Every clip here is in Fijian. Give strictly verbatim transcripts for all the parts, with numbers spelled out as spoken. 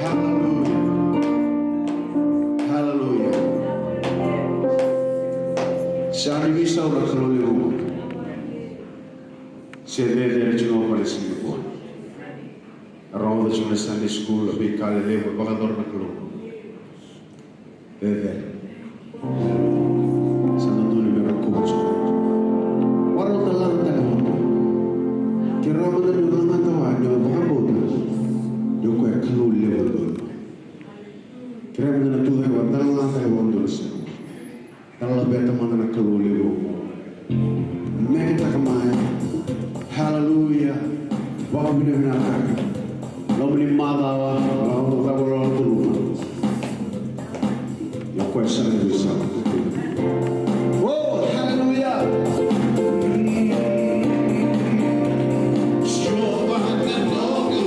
Hallelujah. Hallelujah. Sa ni veisau na Kalou levu. Se cecere tiko ga o koya na siga nikua. Rogoca tiko na Sunday school, a veika lelevu e vakayacora na Kalou. Cecere. Sa dodonu me rokovi tiko. Vakarau da lagata na Kalou. Kerea mada ni o lagata vua, ni o vakabauta ni o koya e Kalou levu. Kerea mada na tucake vua, da lagata vua dua na sere. Da laveta mada na Kalou levu. Meketaka mai. Hallelujah. Vakavinavinakataka. Loma ni macawa, loma ni macawa, loma ni macawa. Ia, o koya sara ga e veisau. Oh, hallelujah. Jehovah, the Lord.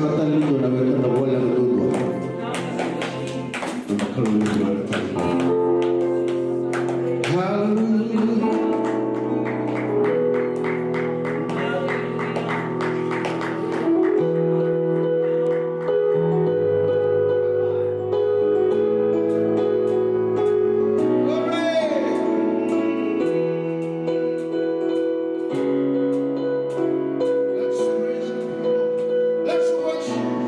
Sa tale ni dua na weka na vua levu duadua. Na Kalou ni dua na tale. Hallelujah. Glory. Let's praise Him. Let's worship.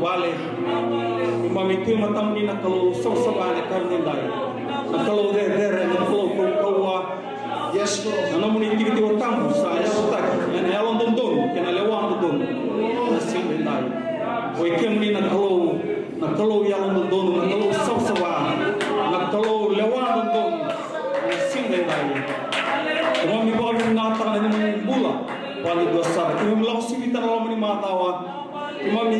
vale. Keimami tu e matamuni na Kalou savasava ena yakavi nikua. Na Kalou cecere, na Kalou kaukauwa. Yes, Lord. Na nomuni tikotiko tabu sa yavutaki ena yalododonu kei na lewa dodonu ena siga nikua. Oi kemuni na Kalou, na Kalou yalododonu, na Kalou savasava, na Kalou lewa dodonu ena siga nikua. Keimami vakavinavinakataka na neimami bula vakadua sara. Keimami lako sivita na loma ni macawa. Keimami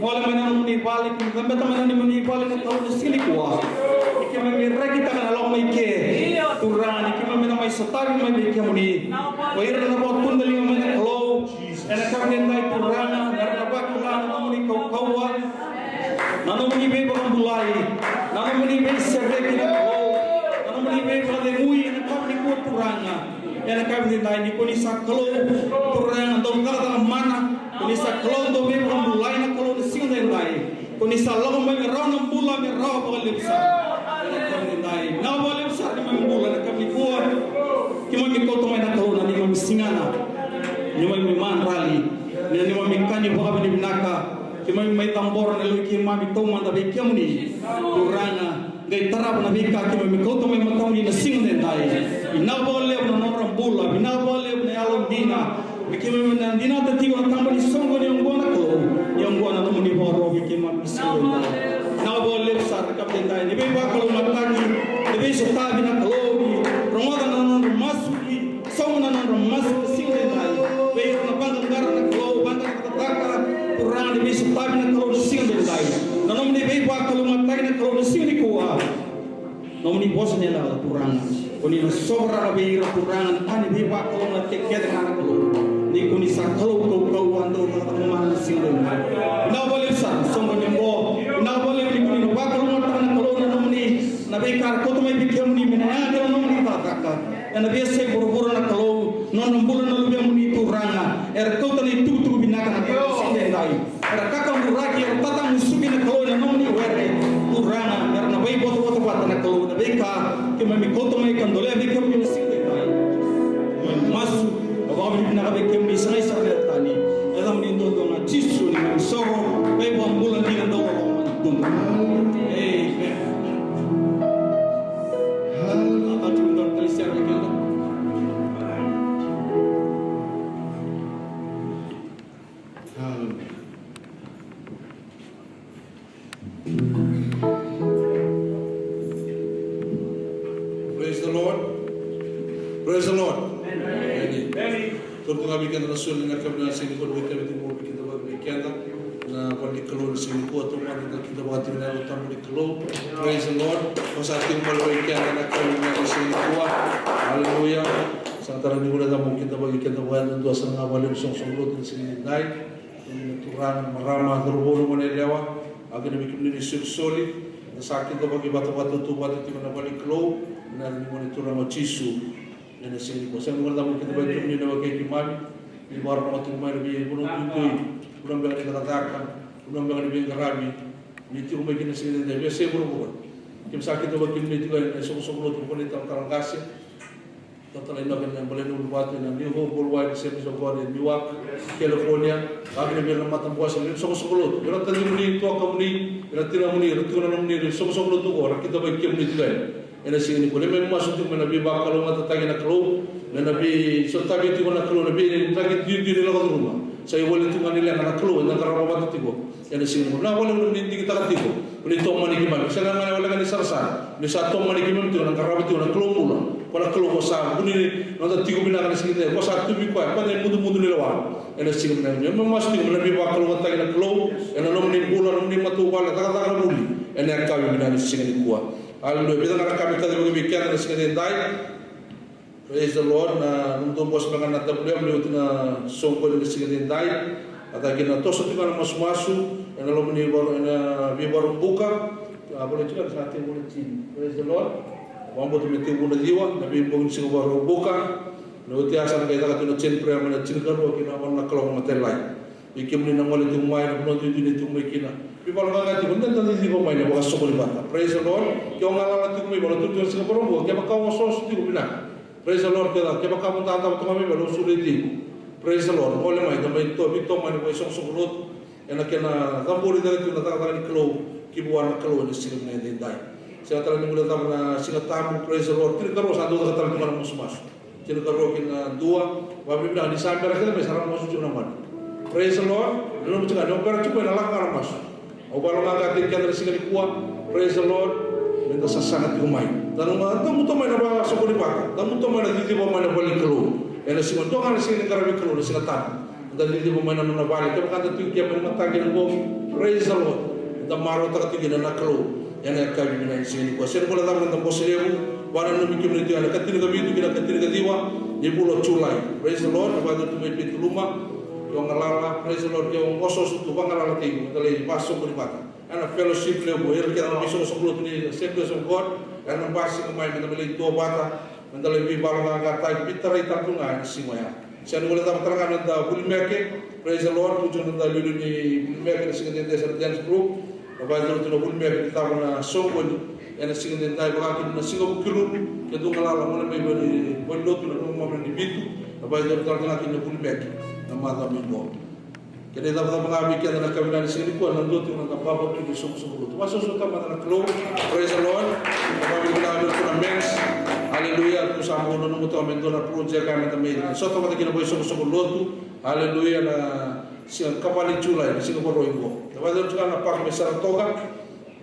gole mai na nomuni vale, keimami cabeta mai na nomuni vale na Kalou ena siga nikua. Ni keimami rekitaka na lako mai ke, Turaga, ni keimami na mai sotavi mai vei kemuni. O ira na vakatudaliga mai na Kalou ena yakavi nikua, Turaga, me ra na vakila na nomuni kaukauwa, na nomuni veivakabulai, na nomuni veisereki na Kalou, na nomuni veivakacegui ena yakavi nikua, Turaga. Ena yakavi nikua, ni ko ni sa Kalou, Turaga, dau cakacaka mana, ko ni sa Kalou dau veivakabulai na Kalou ena siga nikua. Ko ni sa lako mai me rawa na bula, me rawa vakalevu sara. Ena yakavi nikua, vinaka vakalevu sara neimami bula ena yakavi nikua. Keimami kauta mai na Kalou na neimami sigana, neimami madrali, na neimami ka ni vakavinavinaka. Keimami mai cabora na yalo i keimami taumada vei kemuni, Turaga. Qai tarava na veika keimami kauta mai matamuni na siga nikua. Vinaka vakalevu na nodra bula, vinaka vakalevu na yalo dina. Me keimami na dinata tiko na taba ni soqo ni oqo na Kalou, ni oqo na nomuni vakaro vei keimami na siga nikua. Vinaka vakalevu sara na yakavi nikua, ni veivakalougatataki, ni veisotavi na Kalou, ni rogoca na nodra masu, ni sauma na nodra masu na siga nikua. Vei ira na vaqaqara na Kalou, vaqaqara cakacaka, Turaga, ni veisotavi na Kalou na siga nikua. Na nomuni veivakalougatataki na Kalou na siga nikua. Nomuni vosa ni yalayala, Turaga. Ko ni na sovaraka vei ira, Turaga, na ka ni veivakalougatataki kece ga na Kalou. Ni ko ni sa Kalou kaukauwa, dau cakacaka mana na siga nikua. Vinaka vakalevu sara na soqo ni oqo. Vinaka vakalevu ni ko ni na vakalougatataka na Kalou na nomuni, na veika era kauta mai vei kemuni me na yaga na nomuni cakacaka. Ena veiyasai vuravura na Kalou, nodra bula na luvemuni, Turaga. Era kauta na itukutuku vinaka na Kalou na siga nikua. Era kakaburaki, era tatamusuki na Kalou ena nomuni were, Turaga. Era na vakaivotavota vata na Kalou ena veika keimami kauta mai ka dolea vei kemuni na siga nikua. Keimami masu ka vakavinavinaka vei kemuni, sa qai sara na yaca tani. Ena yacamuni duadua ga Jisu, neimami isoro ka iVakabula dina dau loloma. Amen. Hallelujah. Praise the Lord. Praise the Lord. Amen. Amen. Toro ga vei keda na soli na kavina na seni kono vei keda vei keda vei keda na vale ni Kalou na seni kua to mani na keda vei keda na tabu ni Kalou. Praise the Lord. Ko sa tiko mai vei keda na Kalou na seni kua. Hallelujah. Sa tara ni vale da mo keda vei keda vei na dua sa na vale ni soqosoqo lotu na seni nai. Kemuni na turaga, marama, cauravou, gone yalewa, a kina vei kemuni na isolisoli, na sa kidavaki vata, vata, tu vata tiko na vale ni Kalou, ena yaca ni Gone Turaga o Jisu. Ena siga nikua, sega ni guilecava ni kidavaki kemuni na wekai keimami, ni vakarorogo tiko mai na veivanua duidui, vanua beka ni cakacaka, vanua beka ni veiqaravi, ni tiko mai kina na siga nikua, veiyasai vuravura. Keimami sa kidavaki kemuni tiko ena isoqosoqo lotu, vanua ni talatala qase. Talatala Inoke na Bale ni Uluvatu ena New Hope Worldwide Assemblies of God in Newark, California. Vaka kina vei ira na matabose, vei ira na soqosoqo lotu, vei ira na tacimuni, tuakamuni, vei ira na tinamuni, ira tiko na nomuni, ira soqosoqo lotu qo, ra kidavaki kemuni tiko yani. Ena siga nikua, keimami masu tiko mai na veivakalougatataki na Kalou, mai na veisotavi tiko na Kalou, na veidraki duidui ni lako curuma. Sa iwali tiko ga ni leqa na Kalou, eda qarava vata tiko. Ena siga nikua, vinaka vakalevu na nomuni digitaka tiko. Ni tomani keimami. Sega ga ni wale ga ni sarasara. Ni sa tomani keimami tiko na qarava tiko na Kalou bula. Ko na Kalou ko sa vuni noda tiko vinaka na siga nikua. Ko sa tuvi koya. Ko na imudumudu ni lewa. Ena siga nikua. Keimami masu tiko mai na veivakalougatataki na Kalou. Ena nomuni bula, nomuni matavuvale, cakacaka na vuli. Ena yakavi vinaka ni siga nikua. Aleluya. Vica ga na ka me kacivaki vei keda na siga nikua. Praise the Lord. Na nomudou bose beka na W M ni oti na soqoni ni siga nikua. A caka kina toso tiko na masumasu ena loma ni Vakarau, ena Vakaraubuka. A volai tiko na sa tiko na tini. Praise the Lord. Vakabauta me tekivu na ciwa na veibogi ni siga Vakaraubuka. Na oti a sa na qai caka tiko na chain prayer mai na tinikarua ki na ono na kaloko matailalai. Vei kemuni na gole tiko mai, na vanua duidui ni tiko mai kina. Veivakalogaqataki tiko, ni da ciciva mai na vakasoqoni vata. Praise the Lord. Ke o galala tiko mai, vakalotutaki tiko na siga Vakaraubuka, kevaka o osooso tiko, vinaka. Praise the Lord. Kevaka, kevaka mo dadabe toka mai, vale, au sureti iko. Praise the Lord. Gole mai, da mai to, veitomani, veisoqosoqo lotu. Ena kena cabori cake tiko na cakacaka ni Kalou ki vua na Kalou ena siga vinaka edaidai. Sega tale ni guilecava na Siga Tabu, praise the Lord. Tinikarua sa dau caka tale tiko ga na masumasu. Tinikarua kei na dua, vakavinavinaka ni sa bera kece mai sa ra masu tiko na gone. Praise the Lord. Nanuma tiko ga ni o bera tiko mai na lako ga na masu. Au vakalomavinakataki keda na siga nikua. Praise the Lord. Meda sasaga tiko mai. Nanuma, da muta mai na vakasoqoni vata. Da muta mai na ciciva mai na vale ni Kalou. Ena siga, dua ga na siga ni qaravi Kalou, na Siga Tabu. Da ciciva mai na nona vale, kevaka da tu i ke mai na mataka ni bogi, praise the Lord. Da marautaka tiko kina na Kalou ena yakavi vinaka ni siga nikua. Sega ni guilecava na noda bose levu, vakananumi kemuni tiko ena ka tinikavitu ki na ka tinikaciwa ni vula o Julai. Praise the Lord. Vakacegu tu mai Petuluma, ke o galala, praise the Lord, ke o osooso tu, vagalala tiko, da lai vakasoqoni vata. Ena fellowship levu, ira kece na veisoqosoqo lotu ni Assemblies of God, era na basika mai, meda mai lai duavata, meda lai veivakaloqaqataki, veitarai tale tu ga ena siga oya. Sega ni guilecava tale ga na noda Vulimeke, praise the Lord, tu tiko na noda iliuliu ni Vulimeke ena siga edaidai, sa na dance group, na vakayacori tu na Vulimeke ni cava na soqoni ena siga edaidai, vaka kina na Siga Vukelulu, ke dua galala, gole mai vei, vei lotu na lomamana ni vitu, na vakayacori tale ga kina na Vulimeke na macawa mai qo. Kena icavacava ga vei keda na yakavi vinaka ni siga nikua, na dua tiko na noda barbecue ni soqosoqo lotu. Vakasoso tale mada na Kalou. Praise the Lord. Vakavinavinaka vei iratou na Men's. Aleluya. Ratou sa bau nanuma toka me dua na project ka meda mai sota vata kina vakasoqosoqo lotu. Aleluya. Na siga ni Kavali, Julai, na siga Vakarauwai qo. Vakayacori tiko ga na park mai Saratoga.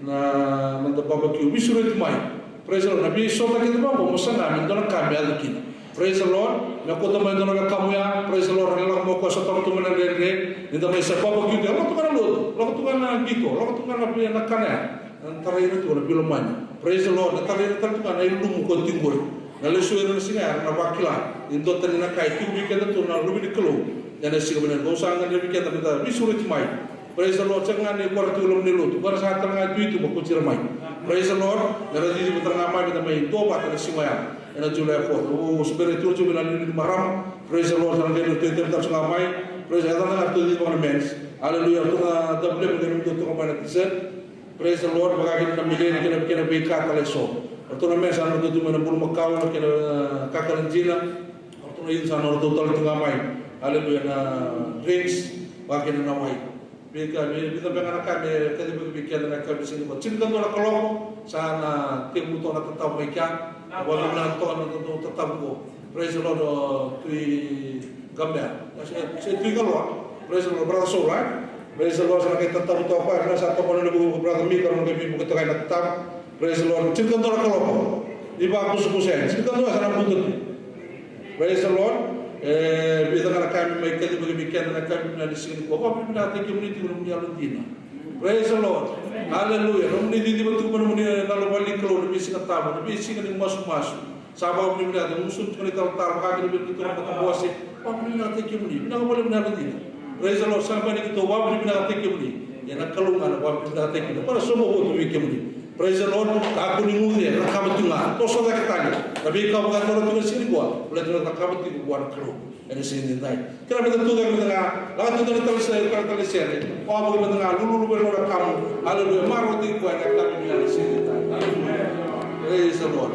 Na noda barbecue, veisureti mai. Praise the Lord. Na veisota kece vaqo, mo saga me dua na ka me yaco kina. Praise the Lord. Me kauta mai dua na wekamu ya. Praise the Lord. Na lako mai o koya, sotava tu mai na dredre. Ni da mai sa barbecue, lako tu ga na lotu, lako tu ga na qito, lako tu ga na vei na kana ya. Na tarai ira tu na veilomani. Praise the Lord. Na tarai ira tale tu ga na ilumu ko tiko qori. Na lesu ira na siga ya, na vakila ni dua tani na ka e tiko vei keda tu na luve ni Kalou. Ena siga vinaka qo, au sa gadreva vei keda meda veisureti mai. Praise the Lord. Sega ga ni kora tu loma ni lotu, kora sa tale ga tu i tuba, kauti ira mai. Praise the Lord. Mera ciciva tale ga mai, meda mai duavata na siga oya ena July fourth. Au se bera tu, au se bera na liuliu ni marama. Praise the Lord. Sa na qai na tu i tuba tale ga mai. Praise the Lord. Sa na tu i tuba na Men's. Aleluya. Tu na W M qai na tu toka mai na dessert. Praise the Lord. Vaka kina na mileni kei na, kei na veika tale eso. Ratou na Men's sa na ratou tu mai na bulumakau kei na, e, kakana dina. Ratou na youth sa na ratou tale tu ga mai. Aleluya, na drinks, vaka kina na wai. Veika, vei, vica beka na ka me kacivaki vei keda na yakavi ni siga nikua. Tinikadua na kaloko sa na tekivu toka na tatavu mai kea. Vakavinavinaka toka na nodatou tatavu qo. Praise the Lord, o Tui Gabea. Se, se Tui Galoa. Praise the Lord, brother Saul, right? Praise the Lord, sa na qai tatavu toka o koya, sa toka na vuku, brother Mika, na qai veivuke toka na tatavu. Praise the Lord, tinikadua na kaloko. Ni vakusakusa yani, tinikadua sa na buta tu. Praise the Lord. E, vica ga na ka me mai kacivaki vei keda na yakavi vinaka ni siga nikua. Vakavinavinakataki kemuni tiko na nomuni yalodina. Praise the Lord. Hallelujah. Nomuni ciciva tiko mai na nomuni yalo vale ni Kalou, na veisiga tabu, na veisiga ni masumasu. Sa vakavinavinaka, gusu tiko na italatala, vaka kina vei keitou na matabose. Vakavinavinakataki kemuni, vinaka vakalevu na yalodina. Praise the Lord, sa mai ni keitou vakavinavinakataki kemuni. Ia na Kalou ga na vakavinavinakataki kina. Vaka na soqo votu vei kemuni. Praise the Lord, kakua ni guce, cakava tiko ga. Toso cake tale na veika vakayacora tiko na siga nikua. Baleta ni cakava tiko vua na Kalou ena siga nidai. Kerea meda tucake mada ga, lako tiko na tale sere, tale sere. Vakavoki mada ga, lululu vei na wekamu. Hallelujah. Marautaki koya na yakavi ni siga nidai. Hallelujah. Praise the Lord.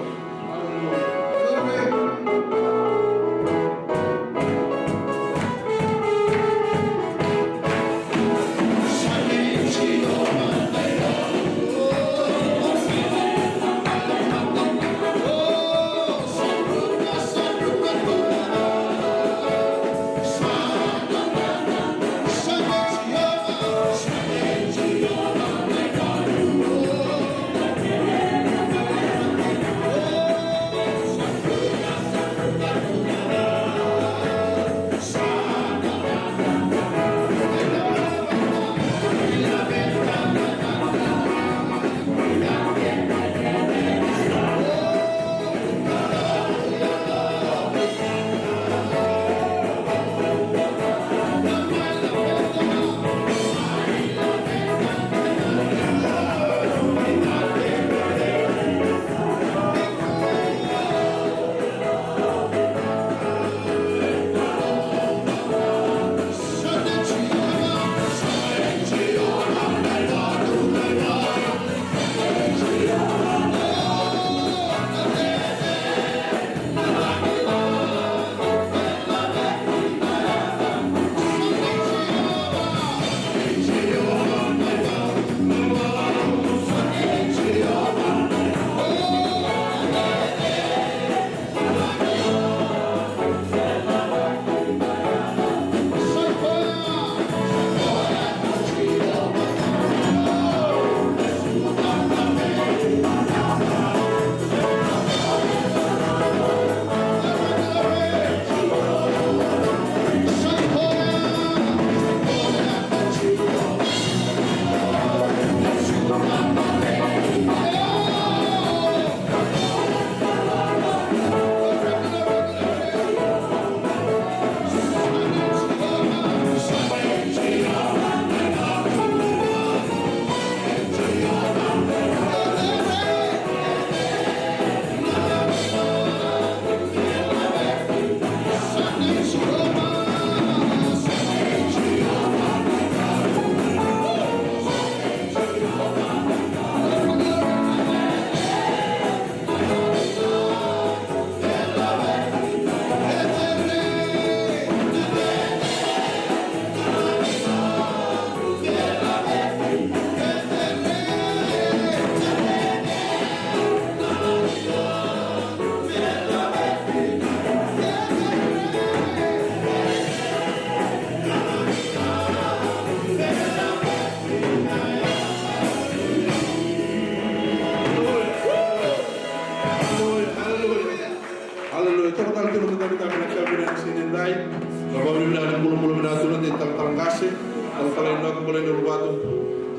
Vakavinavinaka ni bulabula vinaka tu na talatala qase, talatala Inoka Balaini Uluvatu.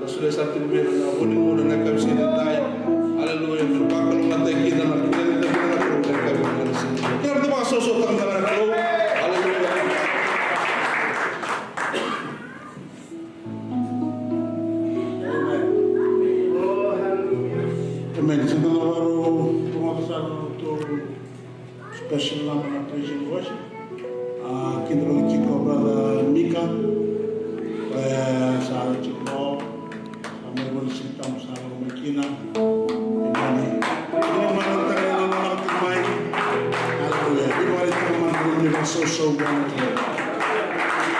Sa solia sara tiko vei ira na vo ni gauna ena yakavi ni siga edaidai. Aleluya. Me vakalougatataki kina na kena ni tavuna na Kalou ena yakavi ni siga. Kena vakasausau taka na Kalou. Aleluya. Amen. Sa da na vakarau rogoca sara na nodatou special number na praise and worship. A, kidavaki tiko o brother Mika. E, sa tiko. Sa mai voli sitamu sa lako mai kina. Amen. Kina mana tara na lako tiko mai. Aleluya. Kina mana tara mana ni vakasausau vua na Kalou.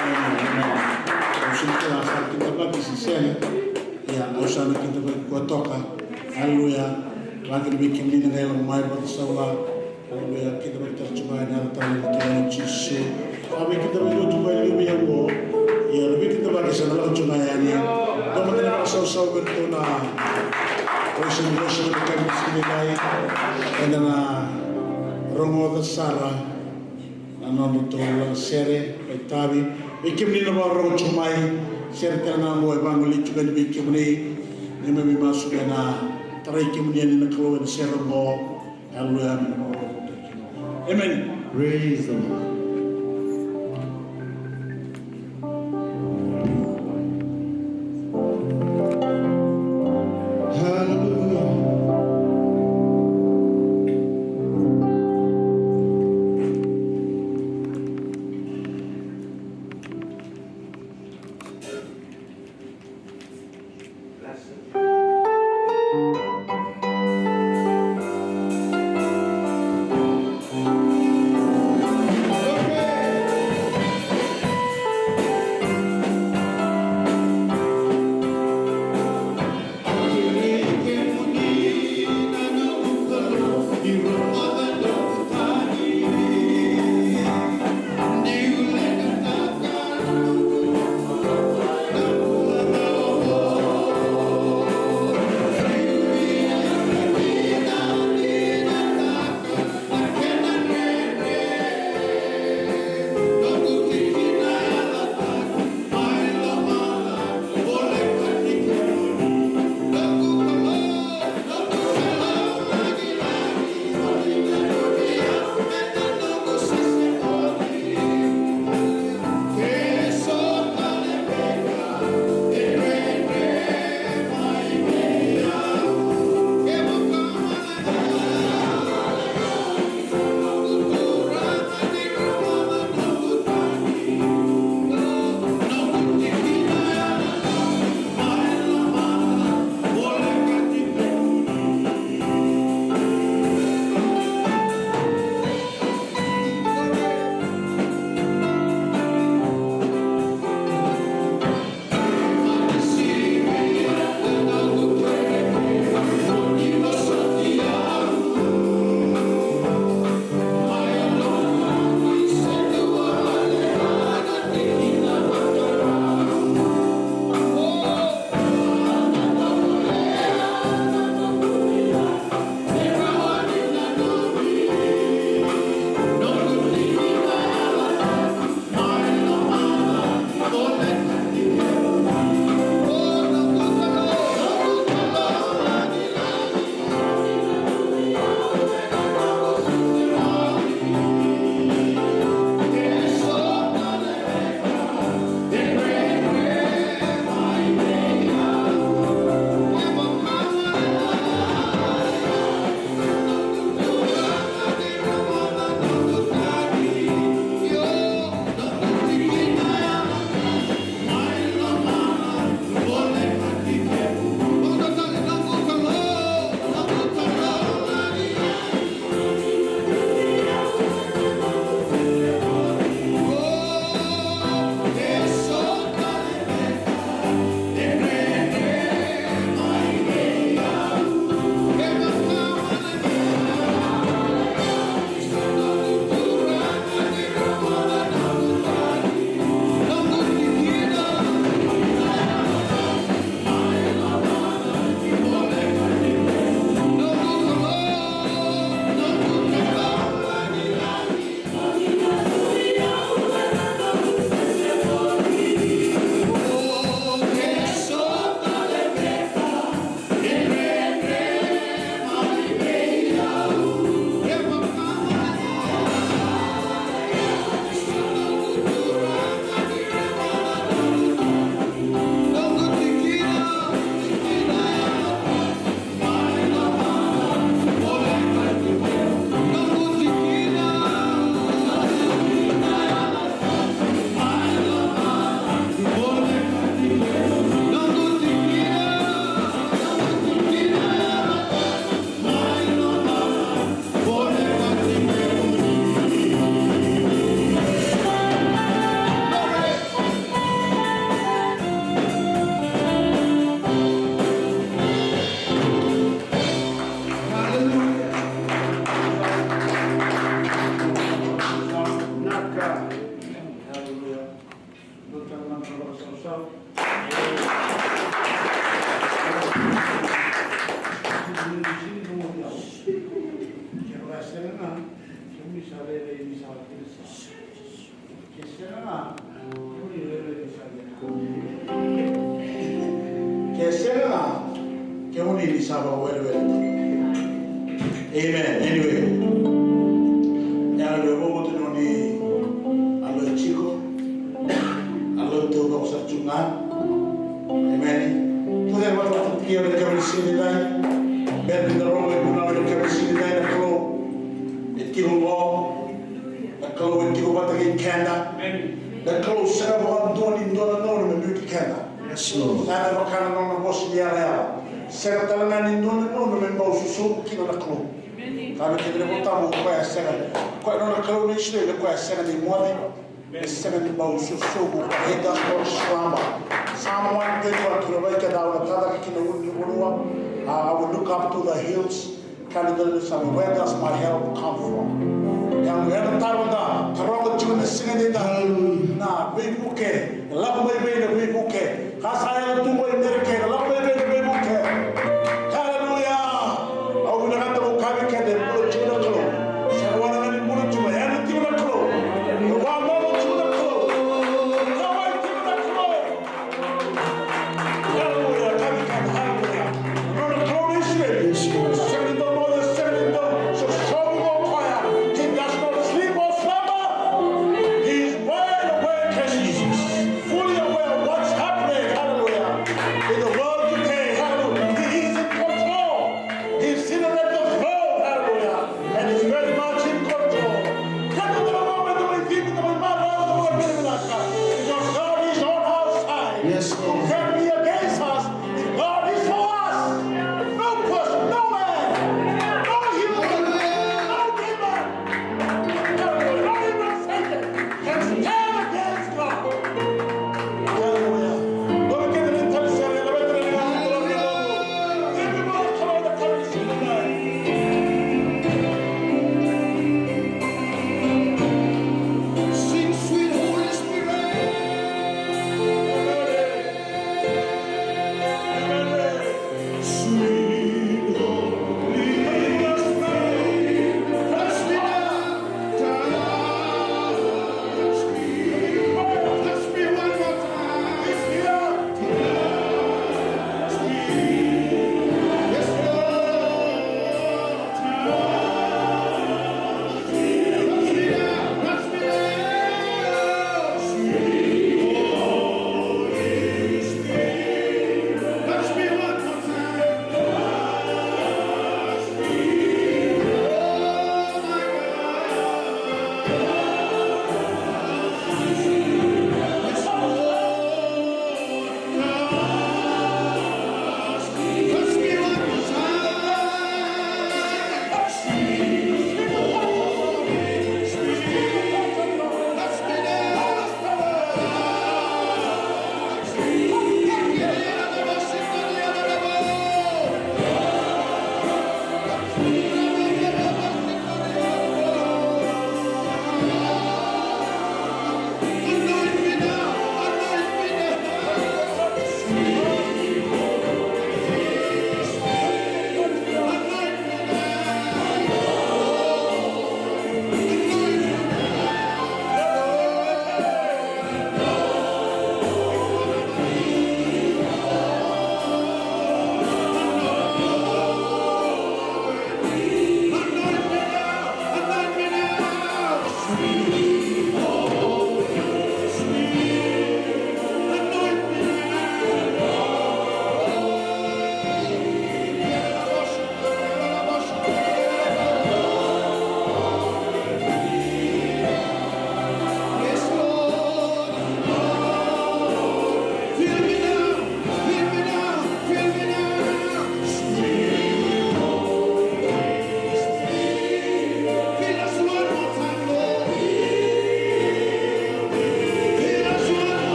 Amen. Amen. Au sa kidavaki se sega. Ia, au sa na kidavaki koya toka. Aleluya. Laki ni vei kemuni na qai lako mai vakasaula. Aleluya. Kidavaki tale tiko mai ena yaca talei ni Turaga o Jisu. A veikidavaki tiko mai liu vei au qo. Ia, na veikidavaki sa na lako tiko mai yani. Dua mada na vakasausau vei ratou na praise and worship ena yakavi ni siga edaidai. Eda na rogoca sara na nodratou lagasere, vakaitavi. Vei kemuni na vakarorogo tiko mai, sere tale ga qo e vagolei tiko yani vei kemuni. Ni mai veimasu me na tarai kemuni yani na Kalou ena sere qo. Aleluya, me na vakarorogo tiko. Amen. Praise the Lord. Hallelujah. Ke sega ga, kemuni ni sa vakawelewele. Amen. Anyway. Ia, na vei vovo tu noni alo e tiko. Alo e tiko sara tu ga. Amen. Tu cere vata vata tiko na kemuni siga ni dai. Beta ni da rogo e vunau na kemuni siga ni dai na Kalou. E tiko qo. Na Kalou e tiko vata kei keda. Amen. Na Kalou sega vakadua ni dua na gauna me biuti keda. Yes, Lord. Sega vaka na nona vosa ni yalayala. Sega tale ga ni dua na gauna me bau susugu kina na Kalou. Amen. Ka vei keda na Vola Tabu, o koya sega. O koya na nona Kalou na Isireli, o koya sega ni moce. E sega ni bau susugu. He does not slumber. Psalm one twenty-one, tu na vai keda au na tacake kina ulu ni vanua. Ah, I will look up to the hills. Kani dua na same, where does my help come from? Ia, e na taro da taroga tiko na siga ni dai. Hallelujah. Na veivuke, e lako mai vei na veivuke. Ka sa yaco tu qo i Merika, e lako mai vei na veivuke. Hallelujah. Au vinakata mo kaya vei keda e bula tiko na Kalou. Sega wale ga ni bula tiko, e yaco tiko na Kalou. E wamama tiko na Kalou. Lawai tiko na Kalou. Hallelujah, kami kami, hallelujah. Nona Kalou na Isireli. Sega ni dau moce, sega ni dau sosovu o koya. He does not sleep or slumber. He is wide awake and fully aware of what's happening. Hallelujah. In the world.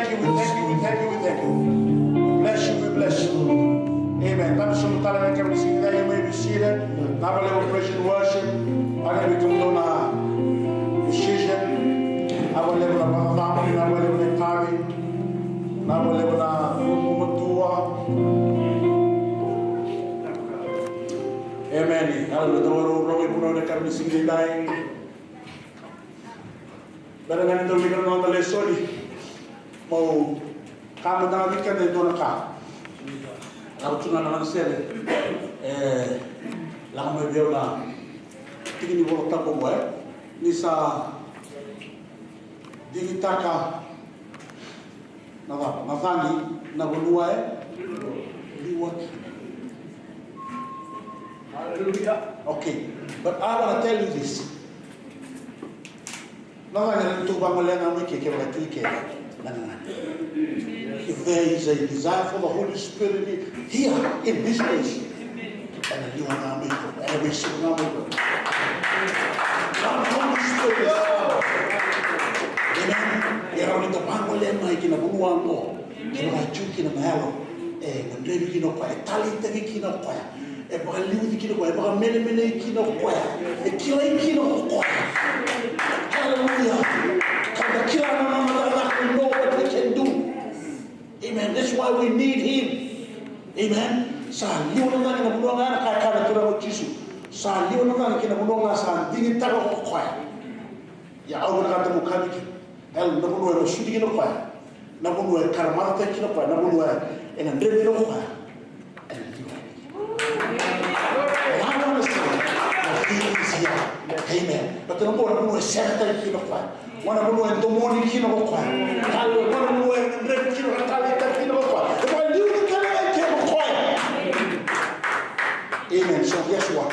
We thank you, we thank you, we thank you. We bless you, we bless you. Amen. Tami sobu tale na kemuni sini dai mai visire. Na vale o praise and worship. Ane we come down na decision. Na vale na vale na vale na tavi. Na vale na matua. Amen. Hallelujah. Tawaro rogo i kuna na kemuni sini dai. Bera ga ni dau lika na noda lesoni, mau ka mada ga vei keda e dua na ka. Au tu ga na laga sere e lako mai vei au na tiki ni Vola Tabu oqo, e, ni sa digitaka na cava, na cagi na vanua e liwaki. Hallelujah. Okay, but I want to tell you this. Na cagi na tu vagolea ga mai ke, kevaka tu i ke na gagana. If there is a desire for the Holy Spirit here in this place, ena liwa ga mai ko, ena veisau ga mai ko. Come, Holy Spirit. Amen. Ia rawa ni da vagolea mai ki na vanua oqo. Kevaka e tu kina na yalo e gadrevi kina o koya, e taleitaki kina o koya, e vakaliuci kina o koya, e vakamenemenei kina o koya, e kilai kina o koya. Hallelujah. Ka da kila na nona cakacaka, we know what we can do. Amen. That's why we need him. Amen. Sa liwa na cagi na vanua ga, na ka e kaya na Turaga o Jisu. Sa liwa na cagi ki na vanua ga sa digitaka ko koya. Ia au vinakata meu kaya vei kemuni, na vanua e masuti kina o koya, na vanua e karamatataki kina o koya, na vanua e gadrevi kina o koya, ena liwa. Amen. Baleta na vanua e seretaki kina o koya. Baleta na vanua e domoni kina o koya. Baleta na vanua e gadrevi kina, e taleitaki kina o koya, e vakaliuci kina o koya. Amen. So guess what?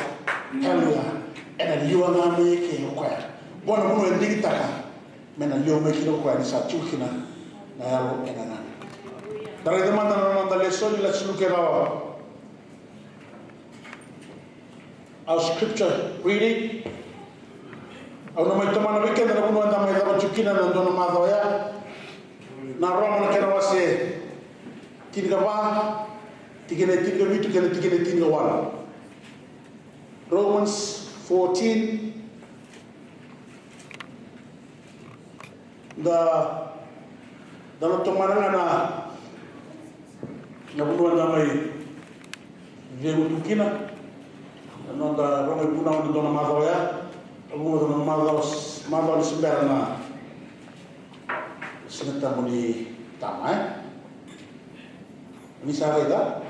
Hallelujah. Ena liwa ga mai ke o koya. Vua na vanua e digitaka me na liwa mai kina o koya ni sa tu kina na yalo ena gagana. Da raica mada na noda lesoni, let's look at our, our scripture reading. Au na mai tomana vei keda na vanua eda mai cava tu kina na dua na macawa oya. Na Roma na kena wase tinikava, tikina e tinikavitu kei na tikina e tinikawalu. Romans fourteen. Da, da na tomana ga na, na vanua da mai cegu tu kina. Na noda rogo ivunau na dua na macawa oya. Na vanua na macawa, macawa ni se bera na Siga Tabu ni Tama, e? Ni sa raica?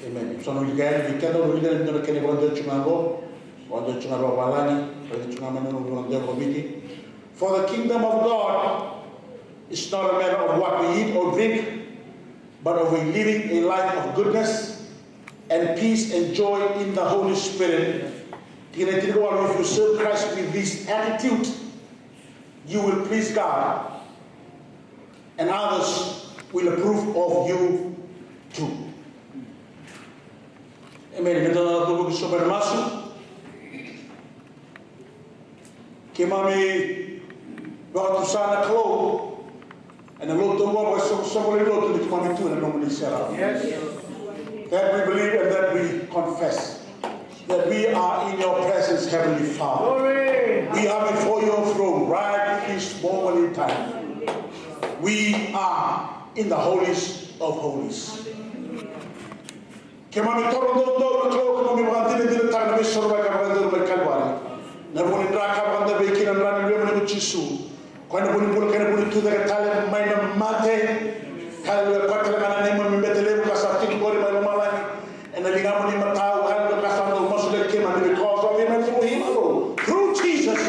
Amen. Sa na wilika yani vei keda, au na wilika yani dua na kena ivakadewa tu ga qo. Vakadewa tu ga vakavalagi, vakadewa tu ga mai na noqu vakadewa vakaviti. For the kingdom of God is not a matter of what we eat or drink, but of a living a life of goodness and peace and joy in the Holy Spirit. Tikina e tinikawalu, if you serve Christ with this attitude, you will please God, and others will approve of you too. Amen. Meda na cuva ki sobu ena masu. Keimami vakatusa na Kalou ena lotu oqo, vakaisoqosoqo lewe ni lotu ni keimami tu ena nomuni serau. Yes. That we believe and that we confess that we are in your presence, Heavenly Father. Glory. We are before your throne right this moment in time. We are in the holiest of holies. Keimami toro doudou na Kalou, keimami vakadinadinataka na veisorovaki ka vakayacori mai Kalivari. Na vu ni dra ka vakadavei kina na dra ni Luvemuni ko Jisu. Koya na vu ni bula kei na vu ni tucake tale mai na mate. Haleluya. Koya tale ga na neimami bete levu ka sa tiko qori mai lomalagi. Ena ligamuni matau, haleluya, ka sa dau masulaki keimami because of him and through him alone. Through Jesus,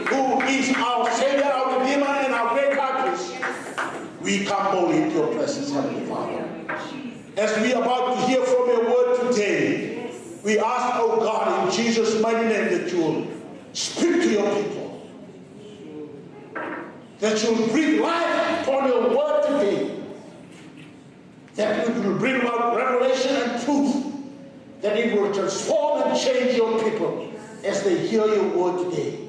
who is our Savior, our Redeemer, and our great high priest. We come boldly into your presence, Heavenly Father. As we are about to hear from your word today, we ask, oh God, in Jesus' mighty name that you will speak to your people, that you will breathe life upon your word today, that it will bring about revelation and truth, that it will transform and change your people as they hear your word today.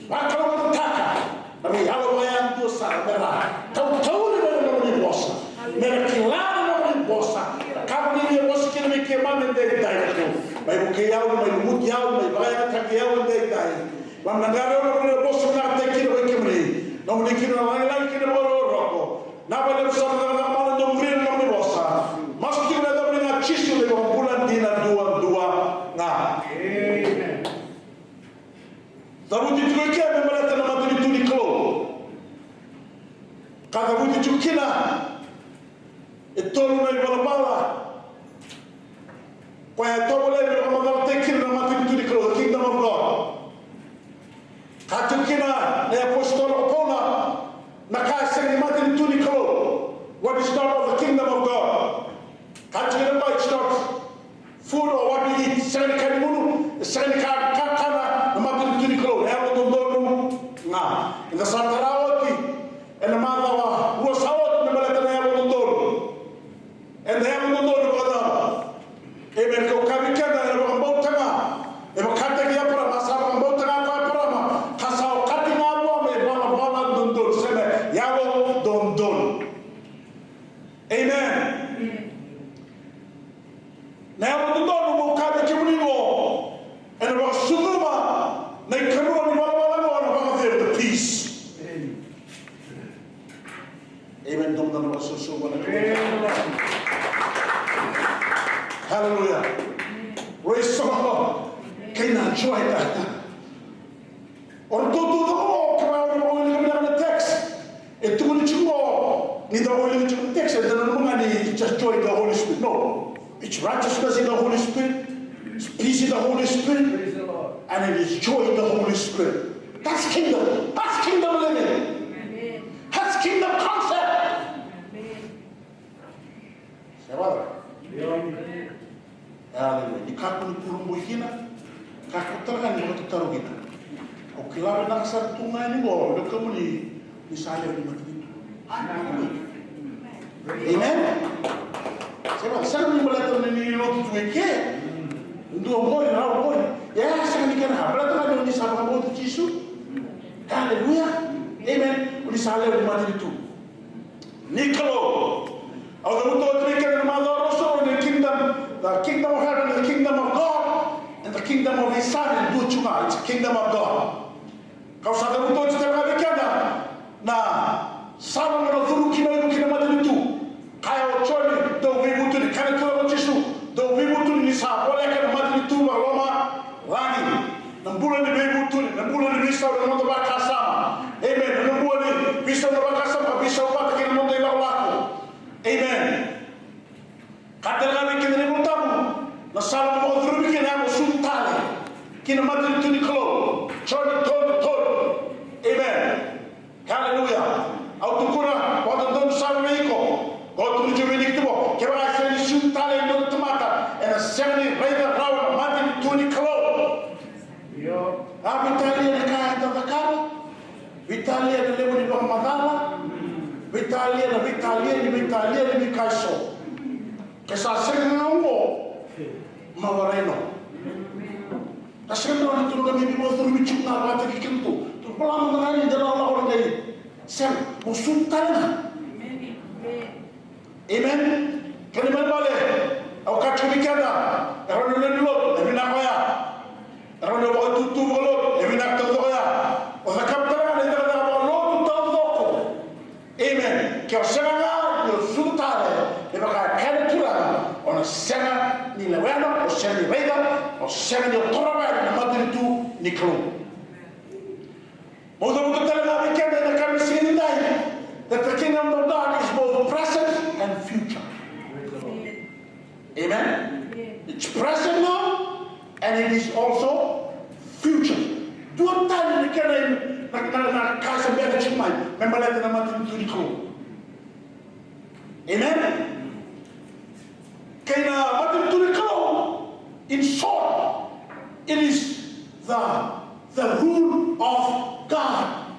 Vakalougatataka Na veiyalo vakayadua sara me ra tautauri mai na nomuni vosa, me ra kila na nomuni vosa. Na ka ko ni via vosa kina vei keimami edaidai, Kalou. Mai vukei au, mai lumuti au, mai vakayagataki au edaidai. Keimami na qarauna na nomuni vosa, vinakataki kina vei kemuni. Nomuni kina na lagilagi kei na vakarokoroko. Na vale sara na, na mala dou muria na nomuni vosa. Masu tiko na yacamuni, na Jisu na iVakabula dina duadua ga. Amen. Cavuti tiko i ke me baleta na matanitu ni Kalou. Ka cavuti tiko kina e tolu na ivalavala koya e tovolea me vakamacalataki kina na matanitu ni Kalou, the kingdom of God. Kaya tiko kina na iapositolo ko Paula, na ka e sega ni matanitu ni Kalou, what is not of the kingdom of God. Kaya tiko kina, it's not food or what we eat. Sega ni ka ni gunu, sega ni ka, kakana na matanitu ni Kalou, na yalododonu ga. Eda sa tara oti ena macawa rua sa oti me baleta na yalododonu. Eda yalododonu vakacava? Amen. Kau kaya vei keda, ena vakabauta ga, e vakataki Eparama, a sa vakabauta ga ko Eparama, ka sa okati ga vua me valavala dodonu, se me yalododonu. Amen. Na yalododonu, meu kaya vei kemuni qo, ena vakasucuma na ikarua ni valavala qo, na vakacegu, the peace. Amen. Dou na vakasucuma na. Hallelujah. Praise the Lord. Kei na joy ka. O ratou tu coko, kevaka o na wilika vinaka na text, e tukuni tiko ni da wilika tiko na text, e da nanuma ga ni it's just joy in the Holy Spirit. No. It's righteousness in the Holy Spirit. It's peace in the Holy Spirit. Praise the Lord. And it is joy in the Holy Spirit. That's kingdom. That's kingdom living. Amen. That's kingdom concept. Amen. Sa vaka? Amen. Hallelujah. Ni kakua ni kurabui kina, kakua tale ga ni vakatataro kina. Au kila vinaka sara tu ga yani qo, vei kemuni ni sa lewe ni matanitu. Hallelujah. Amen. Sa vaka, sega ni baleta ni lotu tu e ke. Dua qori, rau qori. Ia, sega ni kena, baleta ga ni o ni sa vakabauta Jisu. Hallelujah. Amen. O ni sa lewe ni matanitu ni Kalou. Au cavuta oti vei keda na macawa rua sa oti, the kingdom, the kingdom of heaven, the kingdom of God, and the kingdom of his son, e dua tu ga, it's the kingdom of God. Kau sa cavuta oti tale ga vei keda na sala mo na curu kina o iko ki na matanitu. Kaya o Joni, dou veivutuni, kaya na Turaga o Jisu, dou veivutuni ni sa voleka na matanitu vakalomalagi. Na bula ni veivutuni, na bula ni veisau ena noda vakasama. Amen. Na bula ni veisau ena vakasama, veisau vata kei na noda ilakolako. Amen. Ka tale ga vei keda na iVolatabu, na sala mo vakacuruvi kina ya mo sucu tale ki na matanitu ni Kalou. Joni tolu, tolu. Amen. Haleluya. Au tukuna vakadodonu sara vei iko. Ko tukuna tiko vei Nikotimo, kevaka e sega ni sucu tale e dua na tamata, ena sega ni raica rawa na matanitu ni Kalou. Io. A veitalia na ka eda cakava, veitalia na levu ni vakamacala, veitalia na veitalia ni veitalia ni veika eso. Ke sa sega ga oqo, mawareno. Ka sega ni rawa ni tukuna me ni vakacurumi tiko ga vakataki kemudou. Tou vola mada ga ni da lakolako na qai sega, mo sucu tale ga. Amen. Kena ibalebale, au kaya tiko vei keda, e rawa ni lewe ni lotu, e vinaka oya. E rawa ni vakatutu vakalotu, e vinaka taucoko oya. O cakava tale ga na icakacaka vakalotu taucoko. Amen. Ke o sega ga ni o sucu tale, me vaka e kaya na Turaga, o na sega ni lewena, o sega ni raica, o sega ni o toro mai na matanitu ni Kalou. Meu cavuta tale ga vei keda ena yakavi ni siga nidai, that the kingdom of God is both present and future. Amen? It's present now and it is also future. Dua tale na kena, na, na, na ka sa beka tiko mai me baleta na matanitu ni Kalou. Amen? Kei na matanitu ni Kalou, in short, it is the, the rule of God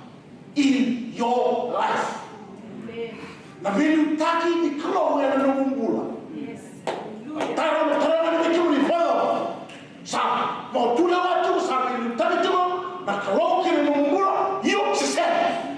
in your life. Na veiliutaki ni Kalou ena nomu bula. Taro, taro na vei kemuni, Father, sa vakatulewa tiko, sa veiliutaki tiko na Kalou kei na nomu bula? Io se sega?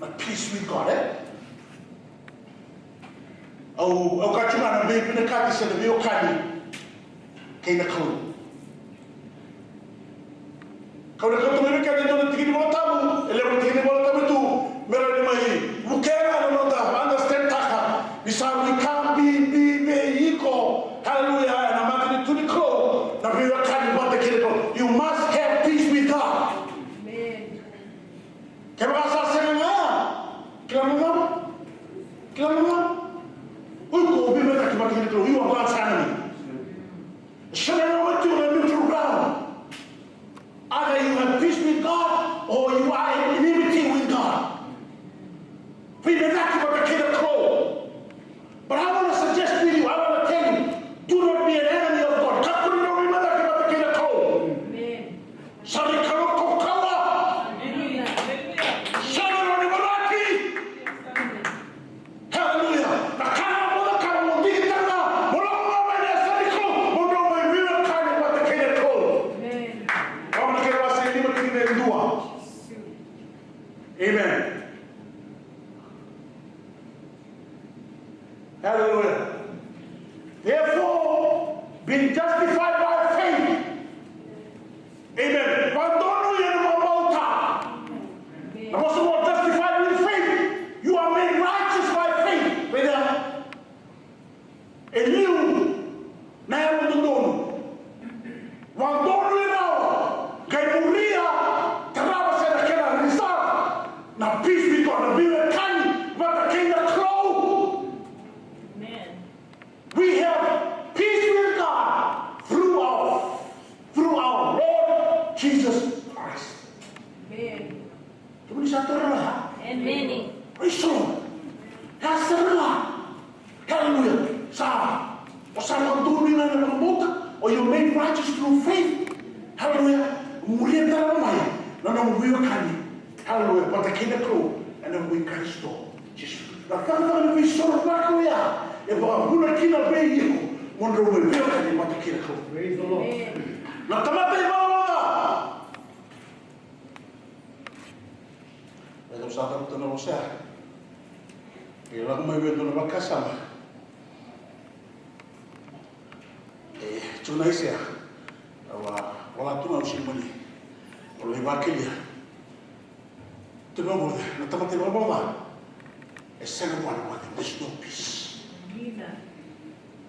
Na peace with God, e? Au, au kaya tiko ga na veivinakati se na veiwekani kei na Kalou. Kau na kauta mai vei keda e dua na tiki ni Vola Tabu, e levu na tiki ni Vola Tabu tu, me rawa ni mai vukea na noda understand taka ni sa veika bibi vei iko. Hallelujah, na matanitu ni Kalou, na veiwekani vata kei na Kalou. You must have peace with God. Amen. Kevaka sa sega ga, kila na cava? Kila na cava? O iko o veimataki vata kei na Kalou, you are God's enemy. Sega na wati na neutral ground. Either you have peace with God or you are in enmity with God. Veimataki vata kei na Kalou. But I want to suggest Hallelujah. Therefore, being justified by faith. Amen. Vakadonui ena vakabauta. Na vosa oqo, justified with faith. You are made righteous by faith. Right there. E liu na yalododonu. Vakadonui rawa, qai muria, tarava se na kena result. Na peace with God, na veiwekani vata kei na Kalou. Amen. We have peace with God through our, through our Lord Jesus Christ. Amen. Kemuni sa taura ya? Amen. Praise the Lord. Ya sara ga. Hallelujah. Sa, o sa vakadonui ga ena vakabauta, or you're made righteous through faith. Hallelujah. Muria tale mai na nomu veiwekani. Hallelujah. Vata kei na Kalou ena vuku i Karisito Jisu. Na cakacaka ni veisorovaki oya e vakabula kina vei iko mo drau mai veiwekani vata kei na Kalou. Praise the Lord. Amen. Na tamata ivalavala ca. E dau sa cavuta na vosa ya. E lako mai vei dua na vakasama. E, tu na Aisea. Au a vola tu ga au sega ni mani. Au lai vakelia. Tu na vosa, na tamata ivalavala ca. E sega vua na vale, there's no peace.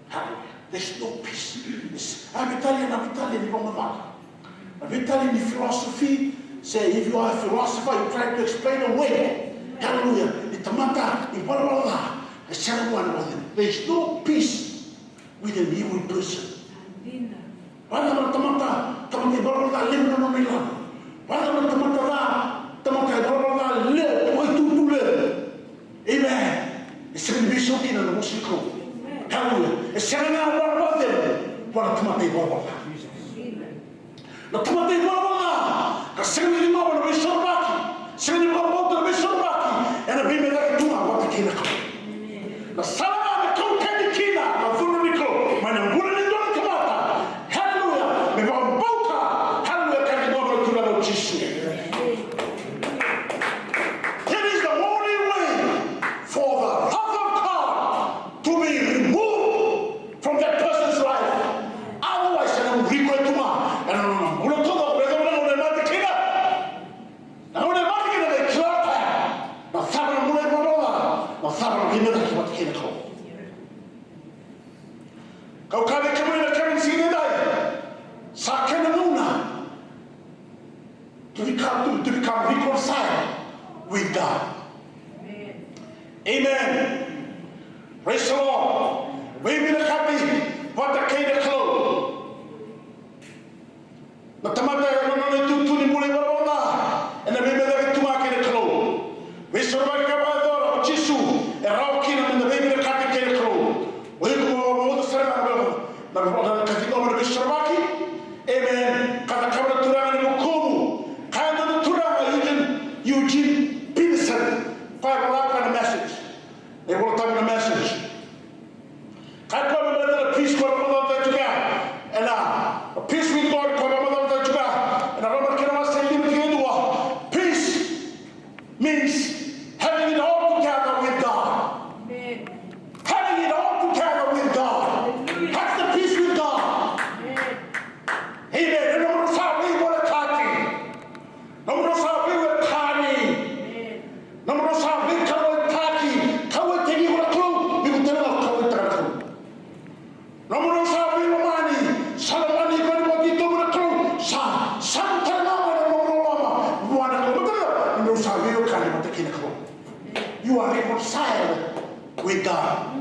Hallelujah. There's no peace. Yes. A veitalia, na veitalia ni vakamacala. Na veitalia ni philosophy, se if you are a philosopher, you try to explain away. Hallelujah. Ni tamata ivalavala ca, e sega vua na vale. There's no peace with an evil person. Vacava na tamata, tamata ivalavala ca levu na nona ilavo. Vacava na tamata ca, tamata ivalavala ca levu, o itutu levu. Amen. E sega ni veisau kina na vosa ni Kalou. Hallelujah. E sega ga vua na vakacegu, vua na tamata ivalavala ca. Na tamata ivalavala ca, ka sega ni cicivaka na veisorovaki, sega ni vakabauta na veisorovaki, ena veimecaki tu ga vata kei na Kalou. Na sala ga me kaukani kina na cudru ni Kalou mai na bula ni dua na tamata. Hallelujah. Me vakabauta. Hallelujah. Ka ni dua na Turaga o Jisu. That is the only way for the love of God to be removed from that person's life. Otherwise, ena muri koya tu ga ena nona bula taucoko, me yacova na gauna e mate kina. Na gauna e mate kina, e kila o koya na cava na bula e vakaola, na cava na veimecaki vata kei na Kalou. Kau kaya vei kemuni na kena siga nidai, sa kena gauna to become, to, to become reconciled with God. Amen. Praise the Lord. Veivinakati vata kei na Kalou. Na tamata ena nona itutu ni bula ivalavala ca, ena veimecaki tu ga kei na Kalou. Veisorovaki ka vakayacora o Jisu, e rawa kina meda veivinakati kei na Kalou. O iko mo, mo, mo, sara ga na, na, na, na ka ciqoma na veisorovaki. Amen. Ka cakava na Turaga na vukumu. Kaya na Turaga, Eugene, Eugene Peterson. Koya e vola na message. E vola tale na message. Kaya koya me baleta na peace koya vakamacalataka tiko ya. Ena peace with God koya vakamacalataka tiko ya. Ena Roma na kena wase e lima tikina e dua. Peace means having it all together with God. Amen. Having it all together with God. Hallelujah. That's the peace with God. Amen. Amen. Ena nomu sa veivolekati. Nomu sa veiwekani. Nomu sa veikauwaitaki. Kauwaitaki iko na Kalou. Ni ko tale ga kauwaitaka na Kalou. Nomu sa veilomani. Sa lomani iko ni vakatitobu na Kalou. Sa, sa tale ga mai na nomu loloma vua na Kalou. Nomu sa veiwekani vata kei na Kalou. You are reconciled with God.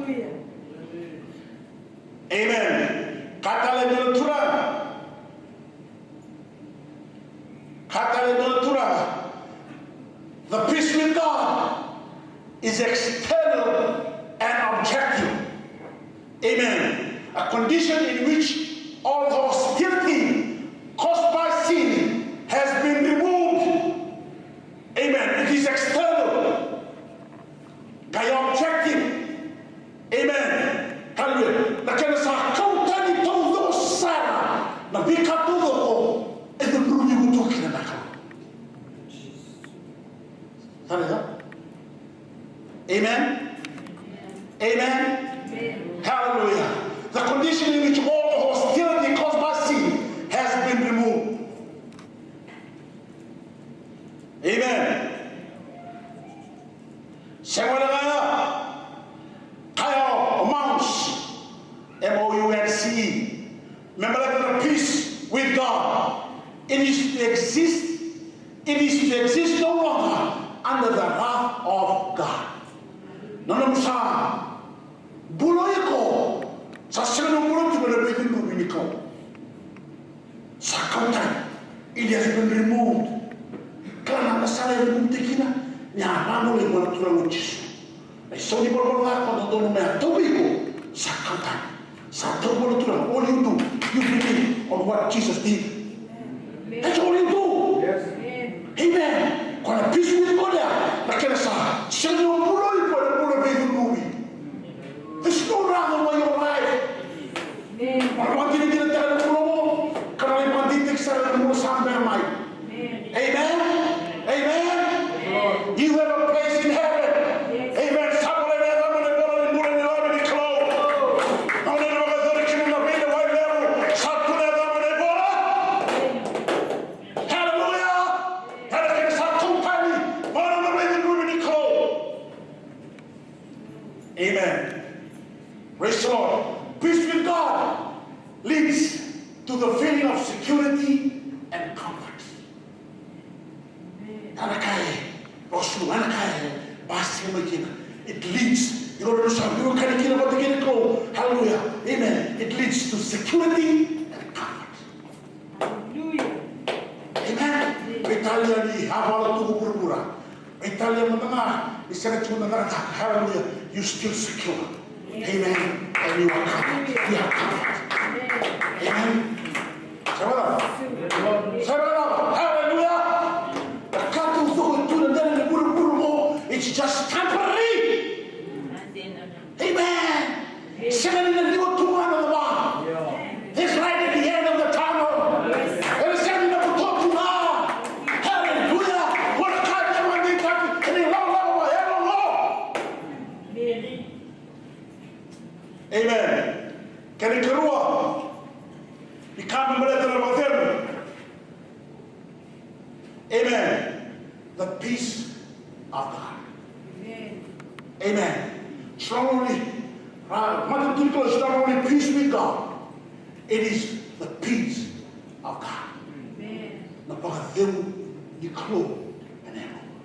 Amen. Ka tale e dua na Turaga. Ka tale e dua na Turaga. The peace with God is external and objective. Amen. A condition in which all the hostility caused by sin has been removed. Amen. It is external. Qai objective. Amen. Hallelujah. Na kena sa kau tani taucoko sara na veika taucoko e cudruvi iko tu kina na Kalou. Hallelujah. Amen. Amen. Hallelujah. The condition in which all the hostility caused by sin has been removed. Amen. Sega wale ga ya. Kaya o mounce, M O U N C E. Me baleta na peace with God. It is to exist. It is to exist no longer under the wrath of God. Na nomu sa bula iko, sa sega ni bula tu ena veicudruvi ni Kalou. Sa kau tani. It has been removed. Kila na sala e removed kina ni a vagolei vua na Turaga o Jisu. Na isau ni valavala ca ko dodonu me a tau vei iko, sa kau tani. Sa tau vua na Turaga. All you do, you believe on what Jesus did. That's all you do. Amen. Ko na peace with God ya, na kena sa sega ni bula iko ena bula veicudruvi. There's no wrath over your life. Mo na vakadinadinataka na bula mo, ka na lai vakadinadinataki sara na bula sa bera mai. Amen. Amen. You have a place in heaven. Amen. Sa volai na yacamuni ena ivola ni bula ni loloma ni Kalou. Na gauna ena vakayacori kina na veilewai levu, sa tu na yacamuni ena ivola. Hallelujah. Ena kena sa kau tani mai na veicudruvi ni Kalou. Amen. Praise the Lord. Peace with God leads to the feeling of security and comfort. Ena ka e, o su, ena ka e basika mai kina. It leads. Iko na sa veiwekani kina vata kei na Kalou. Hallelujah. Amen. It leads to security and comfort. Hallelujah. Amen. Veitalia ni a vala tu ko vuravura. Veitalia mada ga ni sega tiko na cakacaka. Hallelujah. You still secure. Amen. And you are covered. You are covered. Amen. Sa vacava? Sa vacava? Hallelujah. Na ka taucoko e tu ena dela ni vuravura mo, it's just temporary. Amen. Sega ni na liwa tu ga na cava. This light at the end of the tunnel. Ena sega ni na buto tu ga. Hallelujah. Ena ka e vakadinadinataki ena ilakolako vakayalo. Amen. Kena ikarua, ni ka me baleta na vakacegu. Amen. The peace of God. Amen. Amen. It's not only, uh, matanitu ni Kalou, it's not only peace with God. It is the peace of God. Amen. Na vakacegu ni Kalou ena yalomu.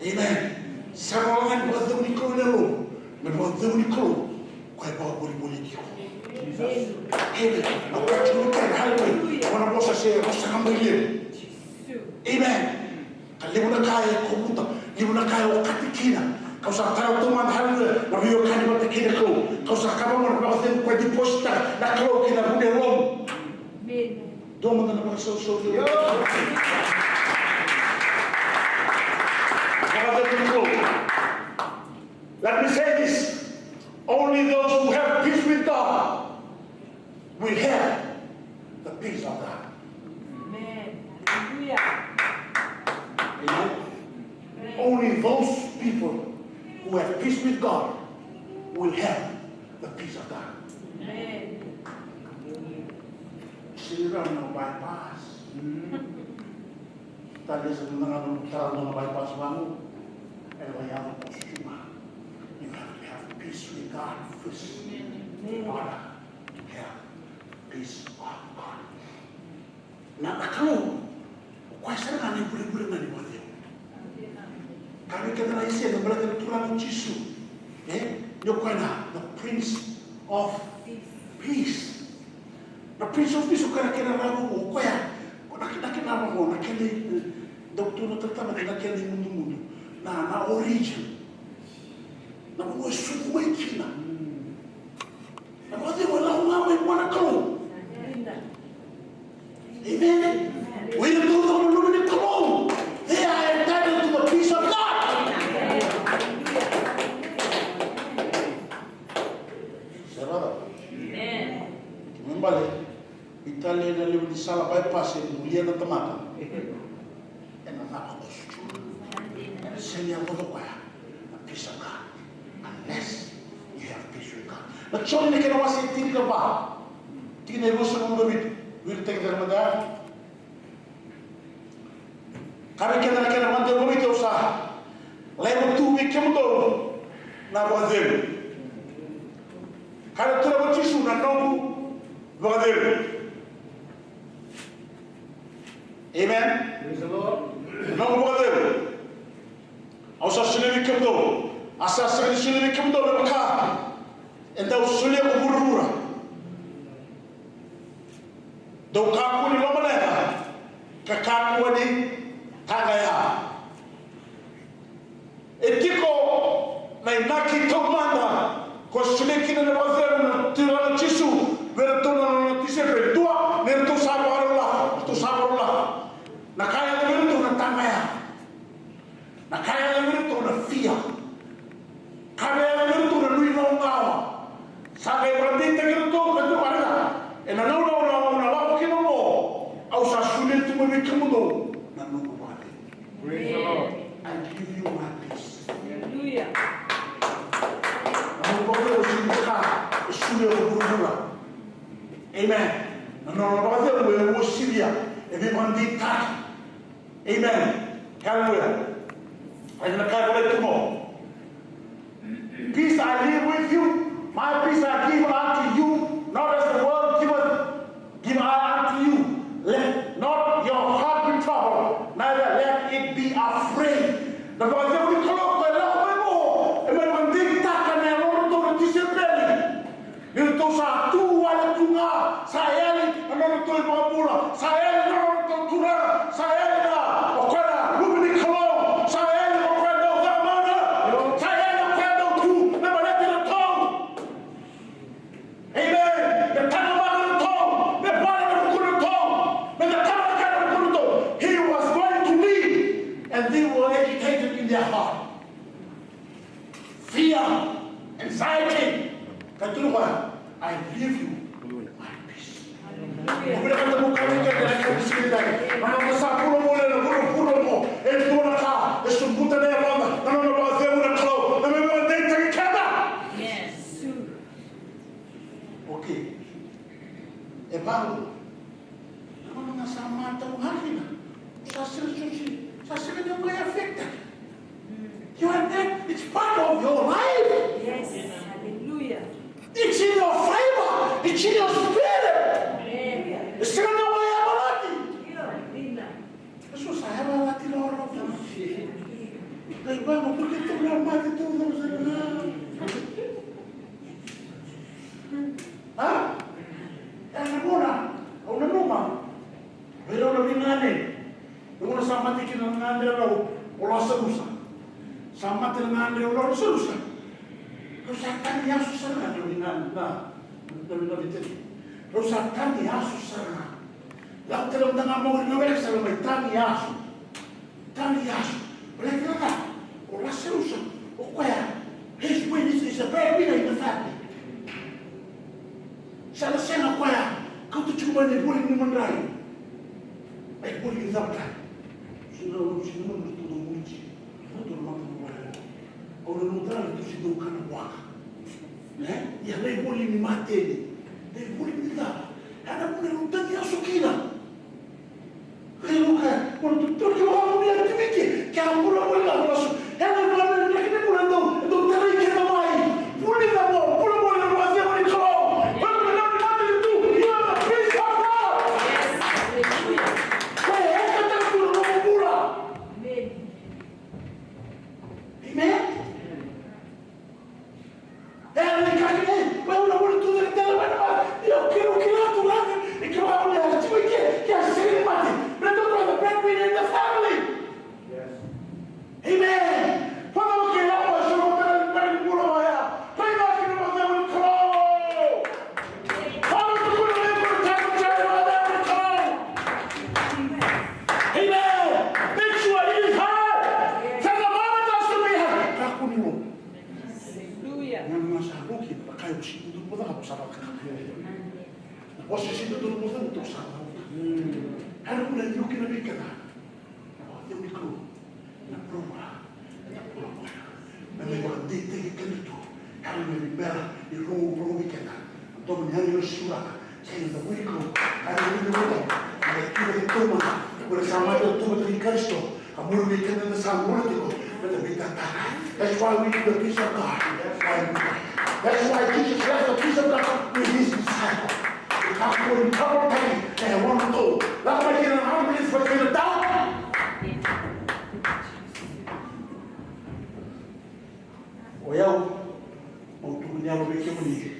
Amen. Sega walega ni vakacegu ni Kalou ena yalomu, na vakacegu ni Kalou koya e vakavolivoliti iko. Amen. Amen. Na vakacegu ni Kalou, hallelujah. Ena vosa se vosa ga mai levu. Amen. Ka levu na ka e kovuta, levu na ka e okati kina. Kau sa tara taumada, hallelujah, na veiwekani vata kei na Kalou. Kau sa kaya vaqo na vakacegu koya e depositaka na Kalou ki na vu ni yalomu. Amen. Dua mada na vakasausau. Vakacegu ni Kalou. Let me say this. Only those who have peace with God will have the peace of God. Amen. Hallelujah. Amen. Amen. Only those people who have peace with God will have the peace of God. Amen. Sitting around no bypass. Talvez na nomu tara na bypass vaqo, ena vakayaco koso tu ga. You have to have peace with God first. Amen. In order to have peace of God. Na, na Kalou, o koya sara ga na ivurevure ga ni vakacegu. Ka vei keda na Aisea, na baleta na Turaga o Jisu. E? Ni o koya na, the Prince of Peace. Na Prince of Peace, o koya na kena rawa, o koya. Ko na, na kena rawa, na kena, e, dau tu na talatala, na kena imudumudu. Na, na origin. Na vanua e sucu mai kina. Na vakacegu e lako ga mai vua na Kalou. Amen. O ira dau caka na loma ni Kalou, they are entitled to the peace of God. Sa vacava? Amen. Kena ibalebale, veitalia na levu ni sala bypass e bulia na tamata. Ena cava koso tu. Ena sega ni yaco o koya na peace of God unless he Joni na kena wase e tinikava, tikina e ruasagavulu ka vitu. Viritaki cake mada ya. Ka vei keda na kena mada e ruasagavulu ka vitu, au sa laiva tu vei kemudou na vakacegu. Kaya na Turaga o Jisu, na noqu vakacegu. Amen. Praise the Lord. Noqu vakacegu. Au sa solia vei kemudou. A sa sega ni solia vei kemudou me vaka e dau solia ko vuravura. Dou kakua ni lomaleqa, ka kakua ni taqaya. E tiko na inaki taumada ko solia kina na vakacegu na Turaga o Jisu vei iratou na nona tisaipeli. Dua, ni ratou sa vakarau lako, ratou sa vakarau lako. Na ka e yaco vei iratou na taqaya. Na ka e yaco vei iratou na fia. Ka e yaco vei iratou na nuigaogawa. Sa qai vakadeitaki iratou ka tukuna, ena gauna au na lako kina oqo, au sa solia tu mai vei kemudou na noqu vakacegu. Praise the Lord. I give you my peace. Hallelujah. Na noqu vakacegu e sega ni ka e solia ko vuravura. Amen. Na nona vakacegu e uasivi, e veivakadeitaki. Amen. Hallelujah. Ena ka e volai tu qo. Peace I leave with you, my peace I give unto you, not as the world giveth, give I unto you. Let not your heart be troubled, neither let it be afraid. Na vakacegu ni Kalou ko e lako mai qo, e mai vakadeitaka na yalodratou na tisaipeli. Ni ratou sa tu wale tu ga, sa yali na nodratou iVakabula, sa yali na nodratou Turaga, sa yali na o koya na Luve ni Kalou, sa yali o koya dau caka mana, sa yali o koya dau tu me baleti iratou. Amen. Me taqomaka iratou, me vale na vukuratou, me cakava na ka na vukuratou. He was going to leave, and they were agitated in their heart. Fear, anxiety. Ka tukuna o koya, I leave you my peace. Hallelujah. Au vinakata meu kaya vei keda ena yakavi ni siga edaidai, na noda sa vula voli ena vuravura oqo, e dua na ka e sobuta na yaloda, na nona vakacegu na Kalou, na me vakadeitaki keda. Yes. Okay. E vaqo. Na gauna ga sa matau ga kina, sa sega, sa sega ni o mai affected. You are dead. It's part of your life. Yes. Hallelujah. It's in your fiber. It's in your spirit. Hallelujah. E sega ni o mai yavalati. Hallelujah. Eso sa yavalati lorova. Dai vaqo, por que tu não mate todos os animais? A? E na gauna au nanuma vei rau na veiganeni. Na gauna sa mate kina na gagadre o Lasarusa. Sa mate na gagadre o Lasarusa. Rau sa tagi yaso sara ga na veiganeni, na, na, na veiganeni. Rau sa tagi yaso sara ga. Lau tale mada ga mai na wele sa mai tagi yaso. Tagi yaso. Baleta na cava? O Lasarusa, o koya, his witness is a breadwinner in the family. Sa na sega o koya kauta tiko mai na ivoli ni madrai. Na ivoli ni cava tale? Sega, sega na mani tu na muti. Kauta na mata na wale. Au na nuta na tu si dau kana waka. Ne? Ia na ivoli ni mateni. Na ivoli ni cava? Ia na vuna rau tagi yaso kina. Kairuka, o na tutuki vakavuni a timi ke, ke a bula voli na vasu. E na vuna na kina bula dou, dou tarai keda mai. Vuli na mo, bula voli na vasu voli Kalou. Vuli na vuna na tu, you are the priest of God. Yes, hallelujah. Ko e ka tara tu na nomu bula. Amen. Amen. E, ni ka kina, e, mai una voli tu na tele mai na vale. Io, kila, kila tu na, ni kila voli a tiko i ke, ke a sega ni mate. Baleta o koya the breadwinner in the family. Yes. Amen. Koya ga ke lako e so na tele mai na bula vaya. Koya ga kina mo tele ni Kalou. Koya ga tukuna mai ko tele ni Kalou. Amen. Make sure it is high. Sa na mama ta sa me ha. Kakua ni mo. Hallelujah. Ia na sa roki na ka e usi tu tu mo ta ka sa roki. Na vosa si tu tu mo ta mo ta sa roki. Hallelujah, you can make it. Na vosa ni Kalou. Na Kalou. Na Kalou. Na me vakadeitaki keda tu. Hallelujah. Ni rogovi keda. Domo ni agilosi Turaga. Kei na wili Kalou. Ka ni wili Kalou. Na kila ni tuma. Ko na sa mate o tuma ni Karisito. Ka muri vei keda na sa muri tiko. Na ta vita taka. That's why we need the peace of God. That's why we need it. That's why Jesus left the peace of God with his disciple. Ka ko ni kabo taki. E wana ko. Lako mai kina na unbelief, but kina doubt. O yau, au tukuna vei kemuni,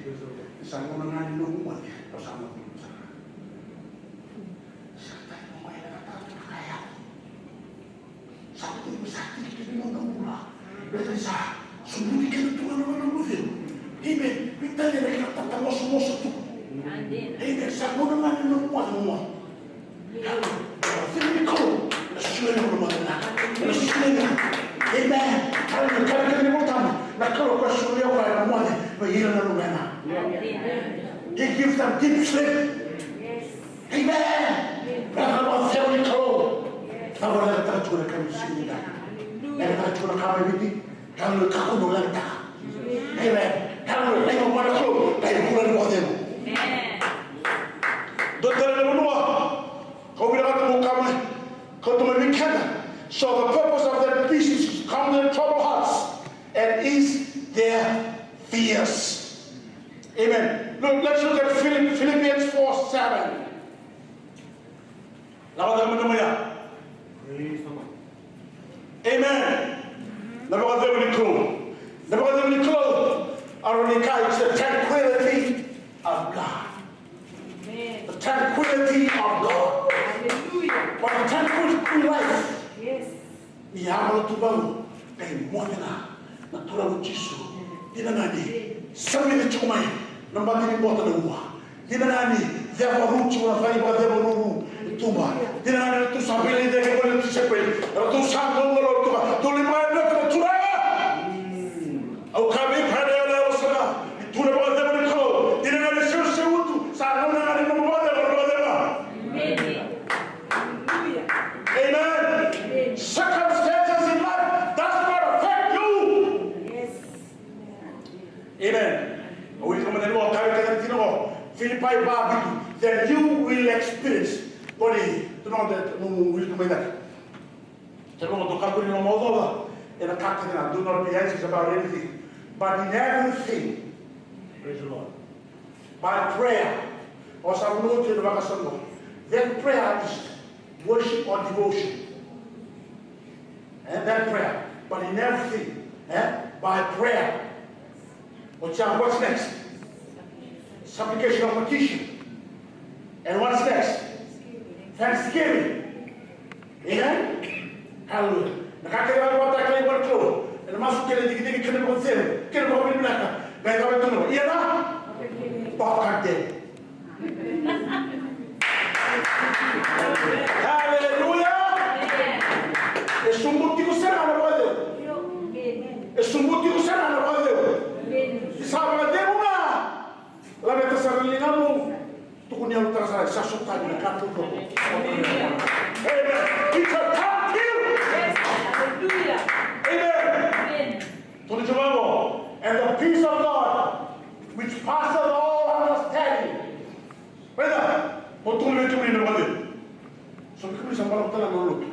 sa gauna ga ni nomu moce, au sa malumalumu sara. Sa tani mo mai na ka tau ka yau. Sa tani mo sa tiki tiki mo na bula. Beta sa, subuti kena tu na nona moce. Amen. Vitali na kena tata moso moso tu. Amen. Sa gauna ga ni nomu moce, nomu moce. Amen. Hallelujah. Ka ni kau, na solia na moce na. Na solia na. Amen. Hallelujah. Ka ni kau, na Kalou ka solia koya na moce vei ira na luvena. He gives them deep sleep. Amen. Na ka ni kau. Na ka ni kau, na ka ni kau. Na ka ni kau, na ka ni kau. Kalou kakua ni lagata. Amen. Kalou lagata, mana Kalou, kai kula ni vakacegu. Amen. Dua tale na vanua, kau vinakata mo kama, kau tuma ni kena. So the purpose of that peace is to calm their troubled hearts and ease their fears. Amen. Look, let's look at Philipp-, Philippians four seven. Lako cake mada mai ya. Amen. Na vakacegu ni Kalou. Na vakacegu ni Kalou. Aronika, it's the tranquility of God. Amen. The tranquility of God. Hallelujah. But the tranquility in life. Yes. Ni yavala tu vaqo, kai moce ga na Turaga o Jisu. Dina ga ni sa vica tiko mai na bati ni bota na ua. Dina ga ni ceva ru tiko na cagi vakaceva ruru e tuba. Dina ga ni ratou sa veilecayaki voli na tisaipeli. Ratou sa qoloqolo tu ga. Dou lai vakayadrata na Turaga. Au kaya vei Paula, au sa na, ni tu na vakacegu ni Kalou. Dina ga ni seuseu tu, sa gauna ga ni nomu vakacegu, nomu vakacegu. Amen. Hallelujah. Amen. Amen. Circumstances in life does not affect you. Yes. Amen. Au wilika mai na noqu kaya kece na tiko qo. Filipai va vitu. Then you will experience. Qori, tu na noqu wilika mai cake. Tale ga dou kakua ni lomaocaoca ena ka kece ga, do not be anxious about anything, but in everything, praise the Lord, by prayer. O sa vanua tu ena vakasama. Then prayer is worship or devotion. And then prayer, but in everything, eh, by prayer. What's, uh, what's next? Supplication or petition. And what's next? Thanksgiving. Amen? Hallelujah. Na ka kece ga vata kei na Kalou. Ena masu kei na digidigi kei na vakacegu kei na vakavinavinaka. Qai cava e tukuna? Ia na vakadede. Hallelujah. E subuti iko sara na vakacegu. E subuti iko sara na vakacegu. Ni sa vakacegu ga. Laveta sara na ligamu. Tukuni yalotaka sara, sa sotava na ka taucoko. Amen. It's a done deal. Yes. Hallelujah. Amen. Amen. Tukuni tiko vaqo, and the peace of God, which passeth all understanding. Raica, mo tukuna vei kemuni na vakacegu. So vei kemuni sa balavu tale na lotu.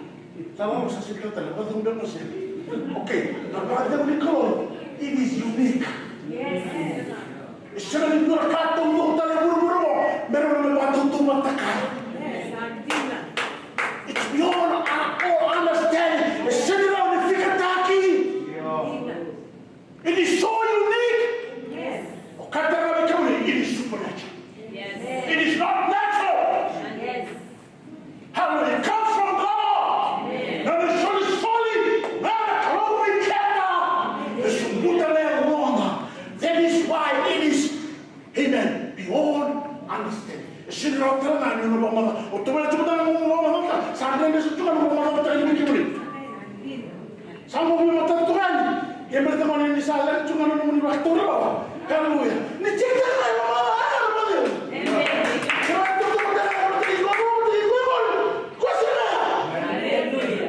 Sa balavu, sa sega tale, vakacegu beka mo sega. Okay, na vakacegu ni Kalou, it is unique. Yes. E sega ni dua na ka taucoko tale e vuravura qo me rawa me vakatautauvatataki. Yes. It's beyond our understanding. E sega ni rawa ni fikataki. It is so unique. Yes. O ka tale ga vei kemuni, it is supernatural. Yes. It is not natural. Yes. Hallelujah. It comes from God. Amen. Na isolisoli ga na Kalou vei keda. E sobuta na yaloda. That is why it is, amen, beyond understanding. E sega ni rawa tale ga ni o na vakamacala. O tovana tiko tale ga mo vakamacala. Sa dredre sa tu ga mo vakamacala tale ga ni kemuni. Sa mo veimatata tu ga yani. Ia baleta ga ni sa levu tu ga na nomuni vakatauri rawa. Haleluya. Ni tiko ga na lomana, a, na vacegu. Amen. Sa tu ga na vacegu, vacegu, vacegu. Ko sega. Haleluya.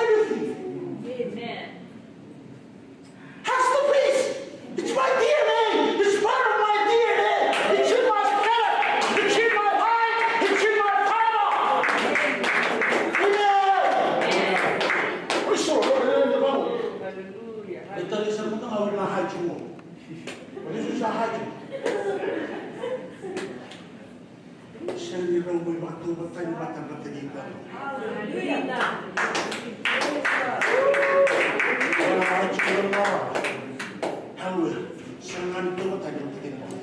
everything. Amen. Has the peace. It's my D N A. It's part of my D N A. It's in my spirit. It's in my mind. It's in my fiber. Amen. Kristo, Lord, Lord, Lord. Hallelujah. E tale sara mada ga o ira na haji mo. O ira sa haji. Sega ni rau mai vakatauvatani vata vata kei koya. Haleluya. Sega ni tauvatani vata kei koya.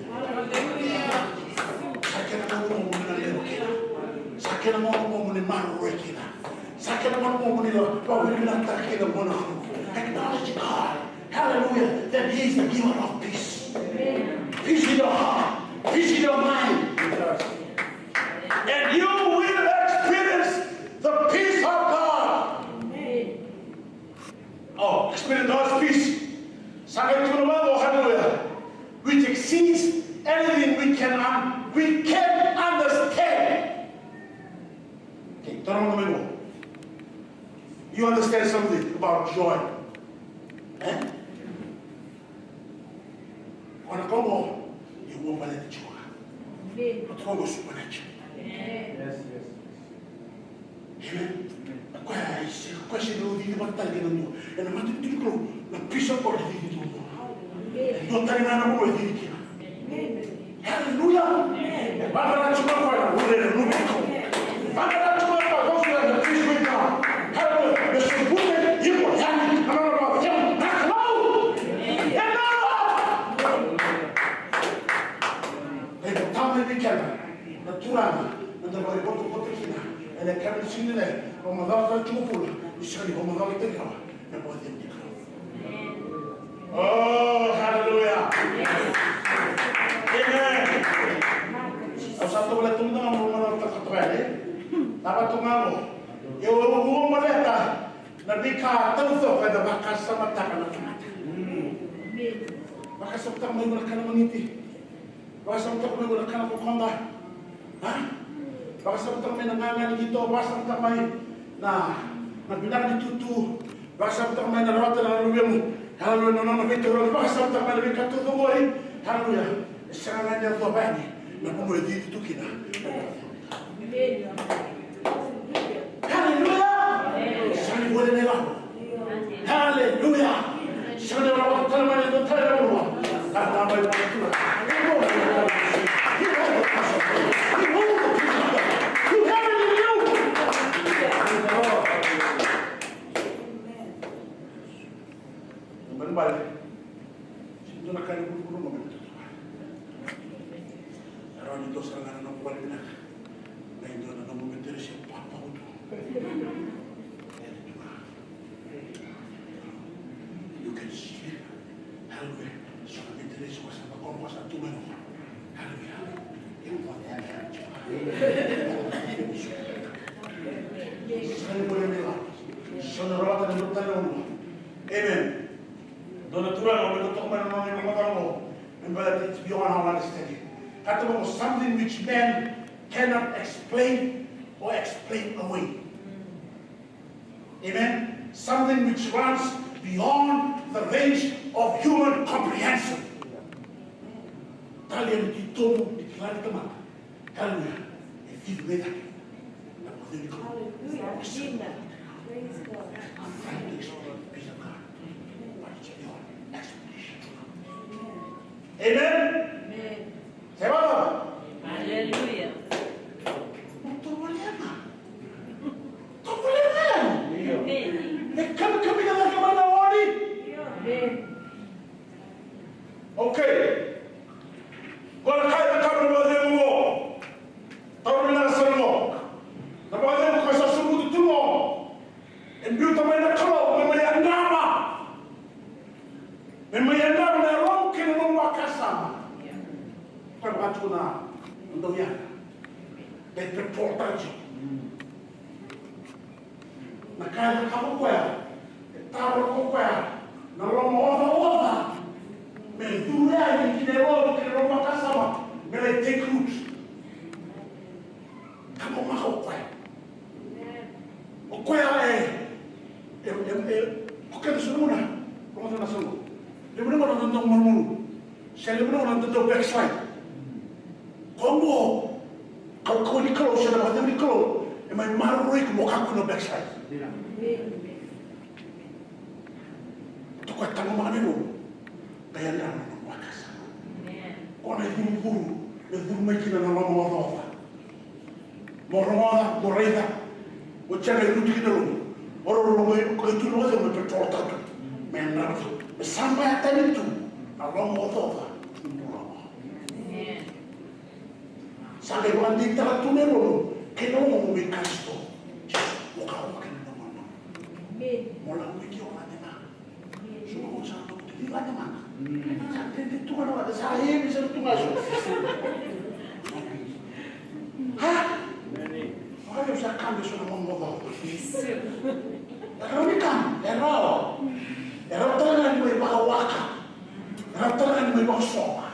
Sa kena gauna mo ni na lewa kina. Sa kena gauna mo ni maroroi kina. Sa kena gauna mo ni na vakavinavinakataka kina mo na. Acknowledge God. Hallelujah. That He is the giver of peace. Peace in your heart. Peace in your mind. And you will experience the peace of God. Oh, experience God's peace. Sa qai tukuna vaqo, hallelujah. Which exceeds anything we can un-, we can understand. Okay, tara mada mai qo. You understand something about joy? Eh? Ko na ka oqo, e uabaleta tiko ga. Amen. Ko na ka oqo supernatural. Amen. Yes, yes. Amen. Ko ya, ko ya se dau cici vata tale kei na dua. Ena matanitu ni Kalou, na peace of God e cici tu. Amen. E dua tale ga na vanua e cici kina. Amen. Hallelujah. Amen. Vaqara tiko mai o koya na vure na luvei Kalou. Vaqara tiko mai o koya, those who have the peace with God. Hallelujah. Me sobuti iko yani na nona vakacegu na Kalou. Amen. E tama vei keda na Turaga, meda vakaivotovota kina ena yakavi ni siga nikua, vakamacalataka tiko o Paula ni sega ni vakamacalataki rawa na vakacegu ni Kalou. Oh, hallelujah. Amen. Au sa tovolea tu ga mo na vakatoka yani. Cava tu ga qo? E uabaleta na veika taucoko eda vakasamataka na tamata. Vakasamataka mai na kana magiti. Vakasamataka mai na kana kokoda. Ha? Vakasamataka mai na gaga ni qito, vakasamataka mai na, na vinaka ni tutu, vakasamataka mai na rawata na luvemu. Haleluya, na nona veitauraki, vakasamataka mai na veika taucoko qori. Haleluya. E sega ga ni yaco vaya na vanua e cici tu kina. Haleluya. Sega ni voli na ilavo. Haleluya. Sega ni lako tale mai na dua tale na vanua. Lako mai vua na Turaga. You know the person. You know the person. You know the people. You have it in you. Balebale. Sega ni dua na ka ni vuravura me na tutuva. E rawa ni dua sara ga na nomu vale vinaka. Qai dua na nomu meteresi e papau tu. You can see it. Haleluya. So na meteresi ko sa na kono ko sa tu mai. Haleluya. Haleluya. So na rawata na nomu tale. Amen. Dua na turaga, au na toka mai na noqu ivakamacala qo, me baleta it's beyond our understanding. Ka tau qo, something which man cannot explain or explain away. Amen. Something which runs beyond the range of human comprehension. Tale ni titobu ni kila ni tamata. Haleluya. E cici mai cake. Na vakacegu ni Kalou. Hallelujah. Amen. Praise God. I'm trying to explain the peace of God. But it's beyond explanation. Amen. Amen. Amen. Say what? Hallelujah. Tovolea ga. Tovolea ga. Amen. E kamikamica cake mai na oni. Amen. Okay. Qo na ka e cakava na vakacegu qo. Taura vinaka sara qo. Na vakacegu qo sa sobuti tu qo. E Biuta mai na Kalou me mai yadra, me mai yadra na yalomu kei na nomu vakasama. Koya vaka tu na dau yadra. Dei petrol tale tiko. Na ka e cakava o koya, e taro o koya na lomaocaoca me curu yani ki na yalomu kei na nomu vakasama, me lai take root. Ka mamaka o koya. O koya e, e, e, e, o keda so na gauna, rogoca na soqo. Levu na gauna na dau malumalumu. Se levu na gauna na dau backslide. Koya qo, kaukauwa ni Kalou, se na vakacegu ni Kalou, e mai maroroi iko mo kakua ni backslide. Toka e taqomaka na yalomu. Qai yadra na nomu vakasama. Ko na icuricuri me curu mai kina na lomaocaoca. Mo rogoca, mo raica. Mo jega irutu kina lomu. O rau rogo i tu na vakacegu me petrol tatu. Me yadra tu. Me sa baya tani tu na lomaocaoca ni bula oqo. Sa qai vakadeitaka tu na yalomu kei na lomamu vei Karisito Jisu. Mo kakua kina na lomamu. Mo lako mai kina o Lata ga. Suma ko sa toku tu ni Lata ga. Sa dede tu ga na Lata, sa hevi sa tu ga so. Ha? Oya sa kabe so na lomaocaoca. E rawa ni kabe, e rawa. E rawa tale ga ni mai vakawaka. E rawa tale ga ni mai vakasoma.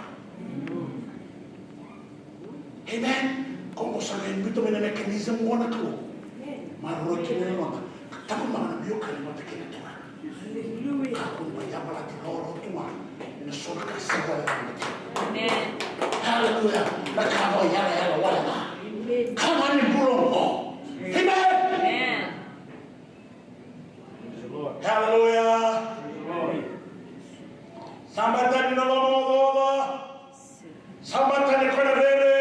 Amen. Ko qo sa qai biuta mai na mechanism qo na Kalou. Maroroi kina na yaloda. Ka taqomaka na veiwekani vata kei na Turaga. Kakua ni mai yavalati rogorogo tu ga ena so na ka sega wale ga na tiko. Haleluya. Na ka vakayalayala wale ga. Ka ga ni bula oqo. Amen. Haleluya. Sa baya tani na lomaocaoca. Sa baya tani koya na rere.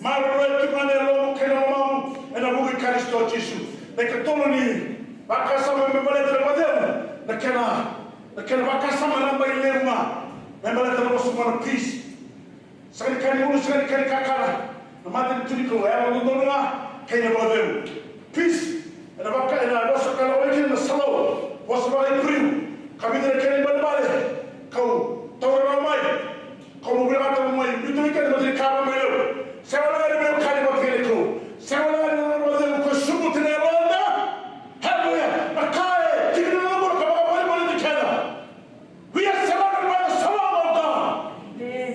Maroroi tu ga na yalomu kei na lomamu ena vuku i Karisito Jisu. Na ikatolu ni vakasama me baleta na vakacegu, na kena, na kena vakasama na bai levu ga me baleta na vosa na peace. Sega ni ka ni ulu, sega ni ka ni kakana. Na matanitu ni Kalou e yalododonu ga kei na vakacegu. Peace. Ena vaka, ena vosa ka lako mai kina na Salamo, vosa vaka-Iperiu ka vica na kena ibalebale. Kau taura rawa mai, kau mo vinakata mo mai biuta vei keda na matani ka mai levu. Sega wale ga ni veiwekani vata kei na Kalou. Sega wale ga ni na vakacegu ko subuti na yaloda. Haleluya. Na ka e tiki ni bula ka vakavolivoliti keda. We are surrounded by the shalom of God. Amen.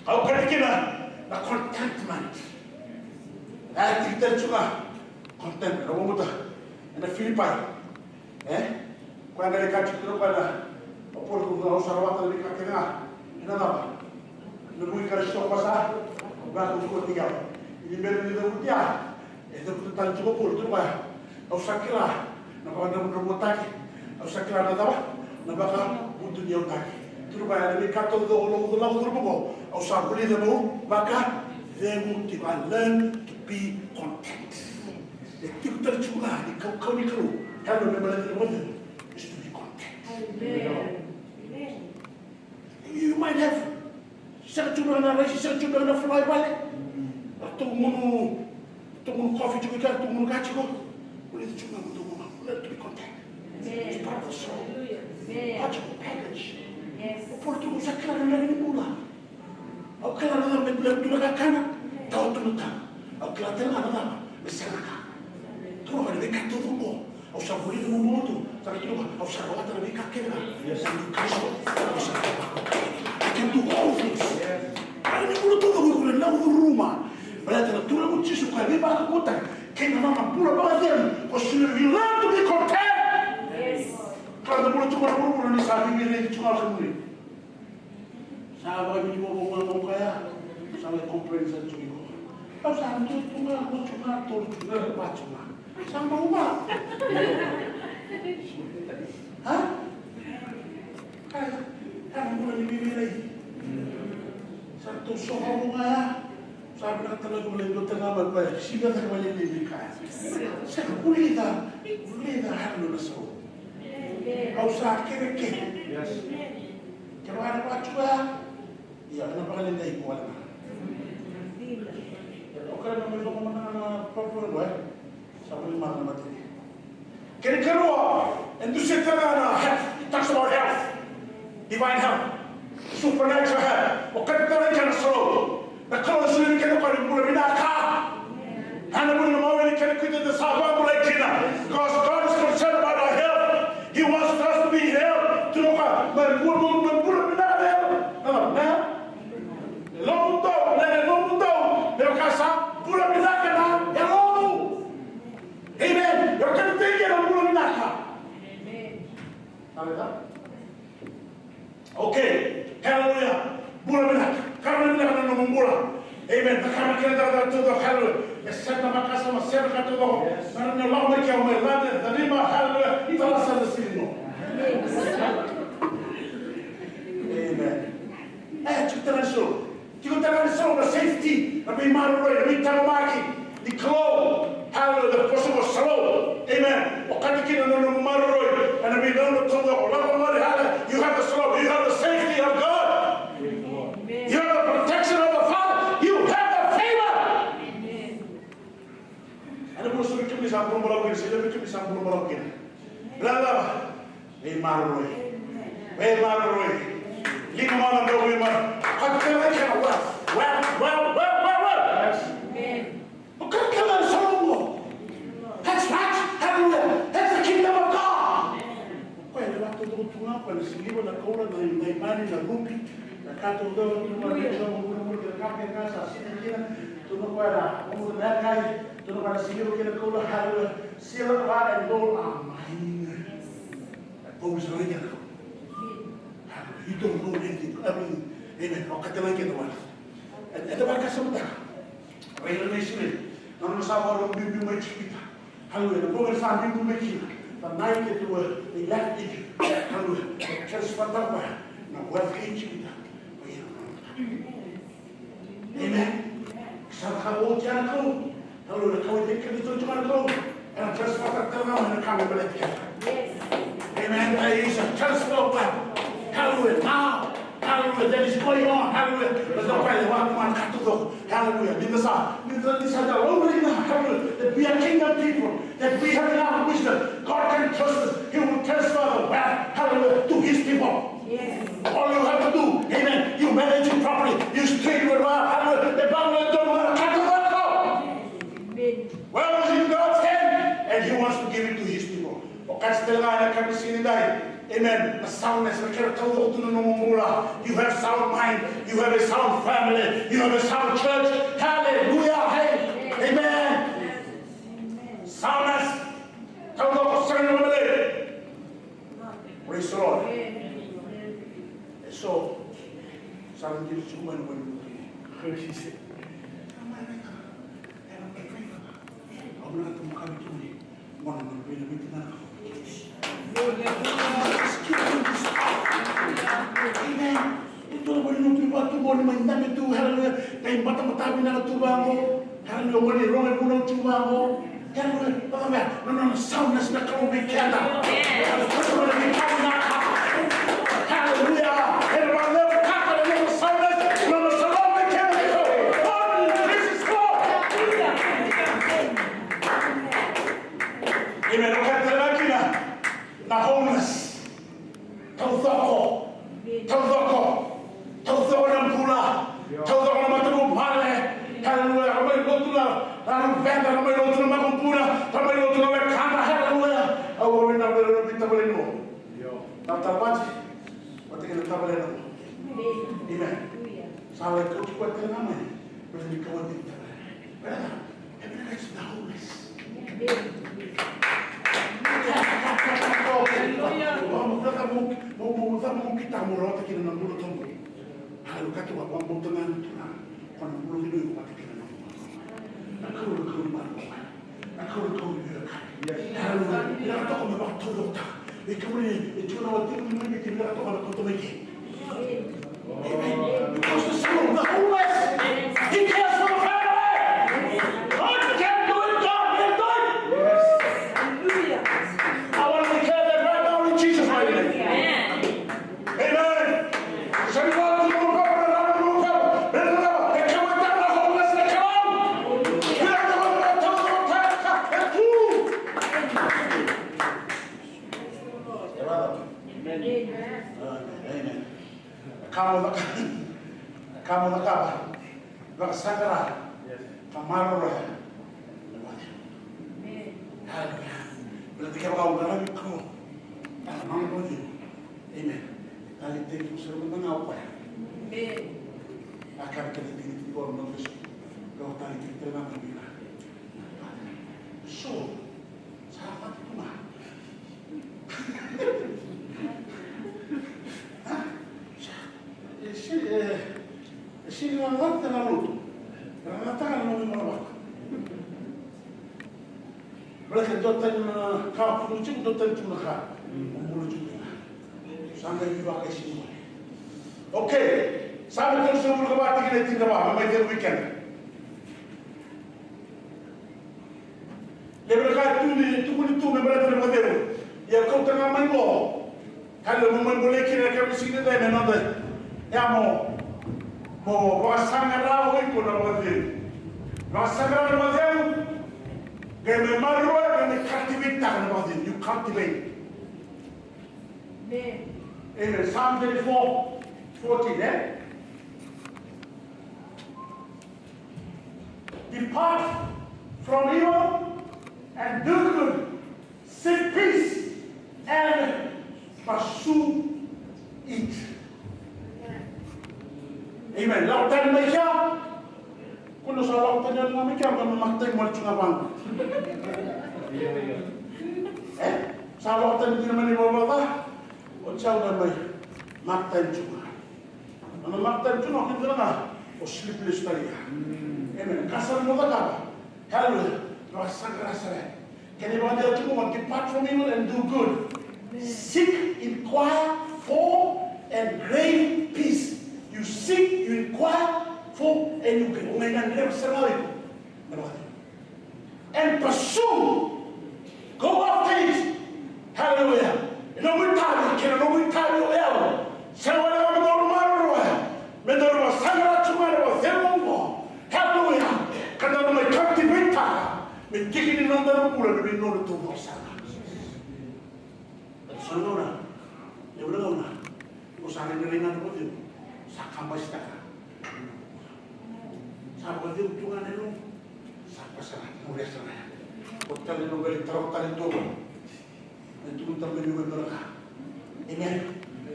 Au kaya kina na contentment. E tiki tale tu ga contentment. Au muta ena Filipai. E? Koya na ika tiko kina koya na, o Paula, au sa rawata na veika kece ga. Ena cava? Na vuli Karisito ko sa vakaukauwataki au. Ni bera ni cavuti au. E cavuta tale tiko o Paula, tukuna o koya, au sa kila na vakadravudravutaki, au sa kila na cava, na vakavutuniyauataki. Tukuna o koya, na veika taucoko au lako curuma qo, au sa vulica meu vakacegu tiko. I learn to be content. E tiko tale tiko ga ni kaukauwa ni Kalou, ka me baleta na vakacegu is to be content. Amen. You might have sega tu beka na raisi, sega tu beka na fula i vale. Ratou gunu, ratou gunu kofi tiko i ke, ratou gunu ka tiko. Vulica tu ga, ratou gunu, learn to be content. It's part of the soul. Part of the package. O Paula tukuna, au sa kila na leqa ni bula. Au kila na cava me bula tu na kakana, tawa tu na tawa. Au kila tale ga na cava me sega na ka. Tukuna o koya, na veika taucoko au sa vulica meu bau tu, sa na tukuna, au sa rawata na veika kece ga. Yes. Sa ni Karisito, au sa rawata. I can do all things. Yes. Au ni bula taucoko, iko na lako curuma. Baleta na Turaga o Jisu, koya e veivakaukauwataki kei na nona bula vakacegu. Ko sega ni learn to be content. Yes. Ka da bula tiko na vuravura ni sa vivirei tiko na kamuni. Sa vakavinavinaka vou ga o koya. Sa lai complain sara tu ga o koya. Au sa dua tu ga, rua tu ga, tolu tu ga, va tu ga. Sa bau ga. Ha? Kaya, kaya na bula ni veivirai. Sa ratou sova vou ga ya. Sa vinaka tale ga mai, dua tale ga mai o koya. Sega tale ga mai ni veika ya. Sega, vulica, vulica, haleluya, na sau. Au sa kerekere. Yes. Kevaka na vatu ya, ia, ena vakaledai iko wale ga. Au kaya na mai lako mana na problem, e? Sa vuli mana na mateni. Kena ikarua, e dusia tale ga na health. It talks about health. Divine health. Supernatural health. Okati tale ga na Kalou. Na Kalou e solia vei keda o koya na bula vinaka. Ena vuku ni mawe ni kena kuita eda sa vakabulai kina. Because God is concerned about our health. He wants us to be healthy. Tukuna o koya, me bula, me bula vinaka na yalo. Na, na. Lomamudou, na lomamudou. Me vaka sa bula vinaka na yalomu. Amen. Io, kena tiki na bula vinaka. Amen. Haleluya. Okay. Haleluya. Bula vinaka. Kakua ni vinaka na nomu bula. Amen. Na kakua ni kena taucoko. Haleluya. E sega na vakasama, sega na ka taucoko. Yes. Na nona lako mai ke au mai lade, na lima, haleluya. Tala sa na sili no. Amen. E, tiko tale so. Tiko tale so na safety, na veimaroroi, na veitaqomaki ni Kalou. Haleluya, the possible shalom. Amen. Okati kina na nomu maroroi, ena veigauna taucoko, lako mai, haleluya. You have the shalom, you have the safety of God. Amen. You have the protection of the Father, you have the favor. Amen. Ena vula sa vei kemuni sa bulabulau kina, sa vei kemuni sa bulabulau kina. Bula lava. Veimaroroi. Veimaroroi. Lima mana dau veimaroroi. Ka kila kina wealth. Wealth, wealth, wealth, wealth, wealth. Amen. O ka kila na solo qo. That's right. Hallelujah. That's the kingdom of God. Koya e vakataucoko tu ga, koya na siliva, na koula, na daimani, na rubi, na ka taucoko tu ga, na ka kece ga sa sili kina, tu ga koya na, na kai, tu ga koya na siliva kei na koula, haleluya. Silver and gold are mine. That promise right there. Haleluya. You don't know anything. Everything. Amen. Okati ga kina wealth. Eda vakasamataka. Raica na Isireli. Na nona sa vakarau biubiu mai Ijipita. Haleluya. Na bogi sa biubiu mai kina. The night that they were, they left Egypt. Haleluya. Transfer tale na wealth kei Ijipita. Amen. Sa ka oti na Kalou. Haleluya. Ka oti kina tu tu na Kalou. Ena transfer tale ga mai na ka me baleti keda. Amen. There is a transfer of wealth. Haleluya. Now, haleluya, that is going on. Haleluya. But the way the one man ka tu tu. Haleluya. Ni da sa, ni da, ni sa da laurai na, haleluya, that we are kingdom people, that we have enough wisdom. God can trust us. He will transfer the wealth, haleluya, to his people. Yes. All you have to do, amen, you manage it properly. You steward it well, haleluya. The Bible don't matter. Amen. Wealth is in God's hand, and he wants to give it to his people. Okati tale ga ena yakavi ni siga nidai. Amen. Na soundness, na kena taucoko tu na nomu bula. You have sound mind. You have a sound family. You have a sound church. Hallelujah. Hey. Amen. Soundness. Taucoko sara ni mamalei. Praise the Lord. E so, sa na dili tiko mai na mai. Au na tu makawa tu ni. Mona na vina viti na. Amen. E tu na vale ni tu vatu moni mai na me tu, haleluya. Kai batabata vina na tu vaqo. Haleluya, moni rogo e vuna tu vaqo. Haleluya. Baba me, na nona soundness na Kalou vei keda. Haleluya. E na vale ni kaka na nona soundness, na nona shalom vei keda. Oh, Jesus, Lord. Amen. Okati tale ga kina na wholeness. Taucoko. Taucoko. Taucoko na bula. Taucoko na matavuvale. Haleluya. Ra mai lotu na, na luveda, ra mai lotu na makubuna, ra mai lotu na wekada. Haleluya. Au vavina vei ira na veitavale ni mo. Na tavati. Vata kei na tavale na mo. Amen. Sa lai kauti koya tale ga mai. Baleta ni kauwai tiko tale. Baleta, e vinakati na wholeness. Hallelujah. Mo, mo, mo, mo, mo kita mo rawata kina na bula tomo. Hallelujah. Kati wa, wa, mo tanga na tuna. Ko na bula ni ko mata kina na bula. Na kawa, na kawa, na kawa. Na kawa, na kawa, na kawa. Hallelujah. Ina toka me baka toka. Amen. Because the Son of the homeless, he cares for the family. God can do it, God can do it. Hallelujah. I want to declare that right now in Jesus' mighty name. Amen. Amen. Amen. Amen. Amen. Amen. Ka mo caka, ka mo cakava, vakasaqara, ka maroroya. Haleluya. Baleta kevaka o qaravi Kalou, a na mana vakaciwa. Amen. Taleitaki iko sara mada ga o koya. Amen. A ka kena digitigi o na vesu. Kau taleitaki tale ga mai vei ira. So, sa caka tu ga. E sega, e, e sega ni lagata na lotu. Lagataka na nomu imalovaka. Baleta dua tani na ka o bula tiko, dua tani tu na ka o bula tiko kina. Sa qai vakaisini. Okay. Same tolusagavulu ka va, tikina e tinikava, me mai cegu vei keda. Levu na ka e tu ni, tukuni tu me baleta na vakacegu. Ia kauta ga mai qo. Ka levu mo mai bolei kina na kena siga ni dai me noda. Ia mo, mo vakasaqara o iko na vakacegu. Vakasaqara na vakacegu. Qai mai maroroya, qai mai cultivate-taka na vakacegu. You cultivate. Amen. Amen. Psalm thirty-four fourteen, eh? Depart from evil and do good. Seek peace and pursue it. Amen. Lako tani mai kea. Ko na sa lako tani ga mai kea, ko na matai mo tiko ga vaqo. E? Sa lako tani kina mai na ivalavala ca. O tiko ga mai matai tiko ga. Ana matai tiko ga, kina ga. O sleepless tale ga. Amen. Ka sa mo cakava. Hallelujah. Vakasaqara sara. Kena ivakadewa tiko qo, depart from evil and do good. Seek, inquire for, and crave peace. You seek, you inquire for, and you crave. O qai gadreva sara ga o iko na vakacegu. And pursue. Go after it. Hallelujah. E nomu itavi, kei na nomu itavi o yau. Sega walega me daru maroroya. Me daru vakasaqara tu ga na vakacegu oqo. Hallelujah. Ka daru mai cultivate-taka me tiki ni nodaru bula na veigauna taucoko sara. Baleta so na gauna, levu na gauna, iko sa rairai ga na vakacegu, sa kabasitaka. Sa vakacegu tu ga na yalo, sa pasara, muria sara ya. O tale na qai taro tale tu. Na tukuna tale mai ni qai taro ka. Amen.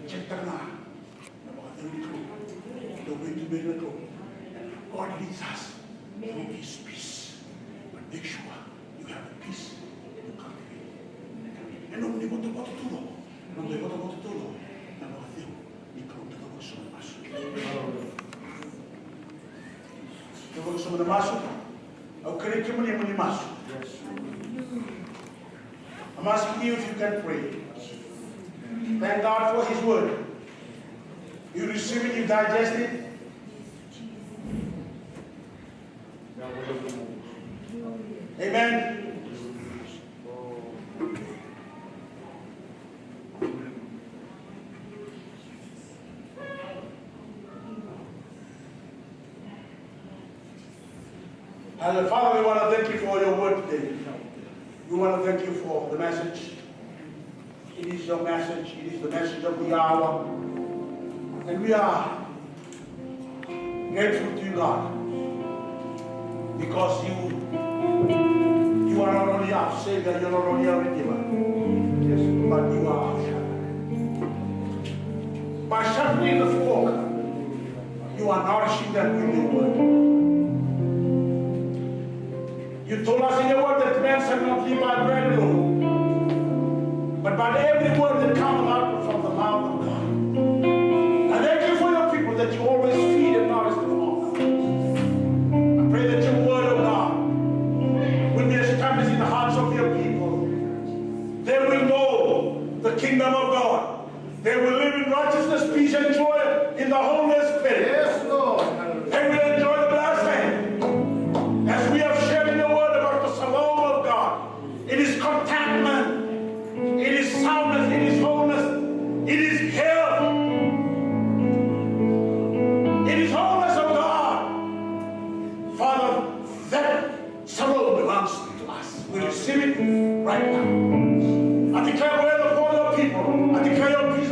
Check-taka na. Na vakacegu ni Kalou. Dau veituberi na Kalou. God leads us through his peace. But make sure you have the peace in your country. E nomuni votovota taucoko. Nomuni votovota taucoko. Na vakacegu ni Kalou. Taucoko sobu na masu. Taucoko sobu na masu. Au kerei kemuni mo ni masu. I'm asking you if you can pray. Thank God for his word. You receive it, you digest it. Amen. And Father, we want to thank you for your word today. We want to thank you for the message. It is your message. It is the message of the hour. And we are grateful to you, Lord, because you, you are not only our Savior, you are not only our Redeemer, but you are our Shepherd. By shepherding the flock, you are nourishing them with your word. You told us in your word that man shall not live by bread alone, but by every word that comes out from the mouth of God. I thank you for your people that you always feed and nourish them all. I pray that your word, oh God, will be established in the hearts of your people. They will know the kingdom of God. They will live in righteousness, peace, and joy in the Holy Spirit. Yes, Lord. They will enjoy the blessing. As we have shared in the word about the shalom of God, it is contentment, it is soundness, it is wholeness, it is health, it is wholeness of God. Father, that shalom belongs to us. We receive it right now. I declare wealth upon your people. I declare your peace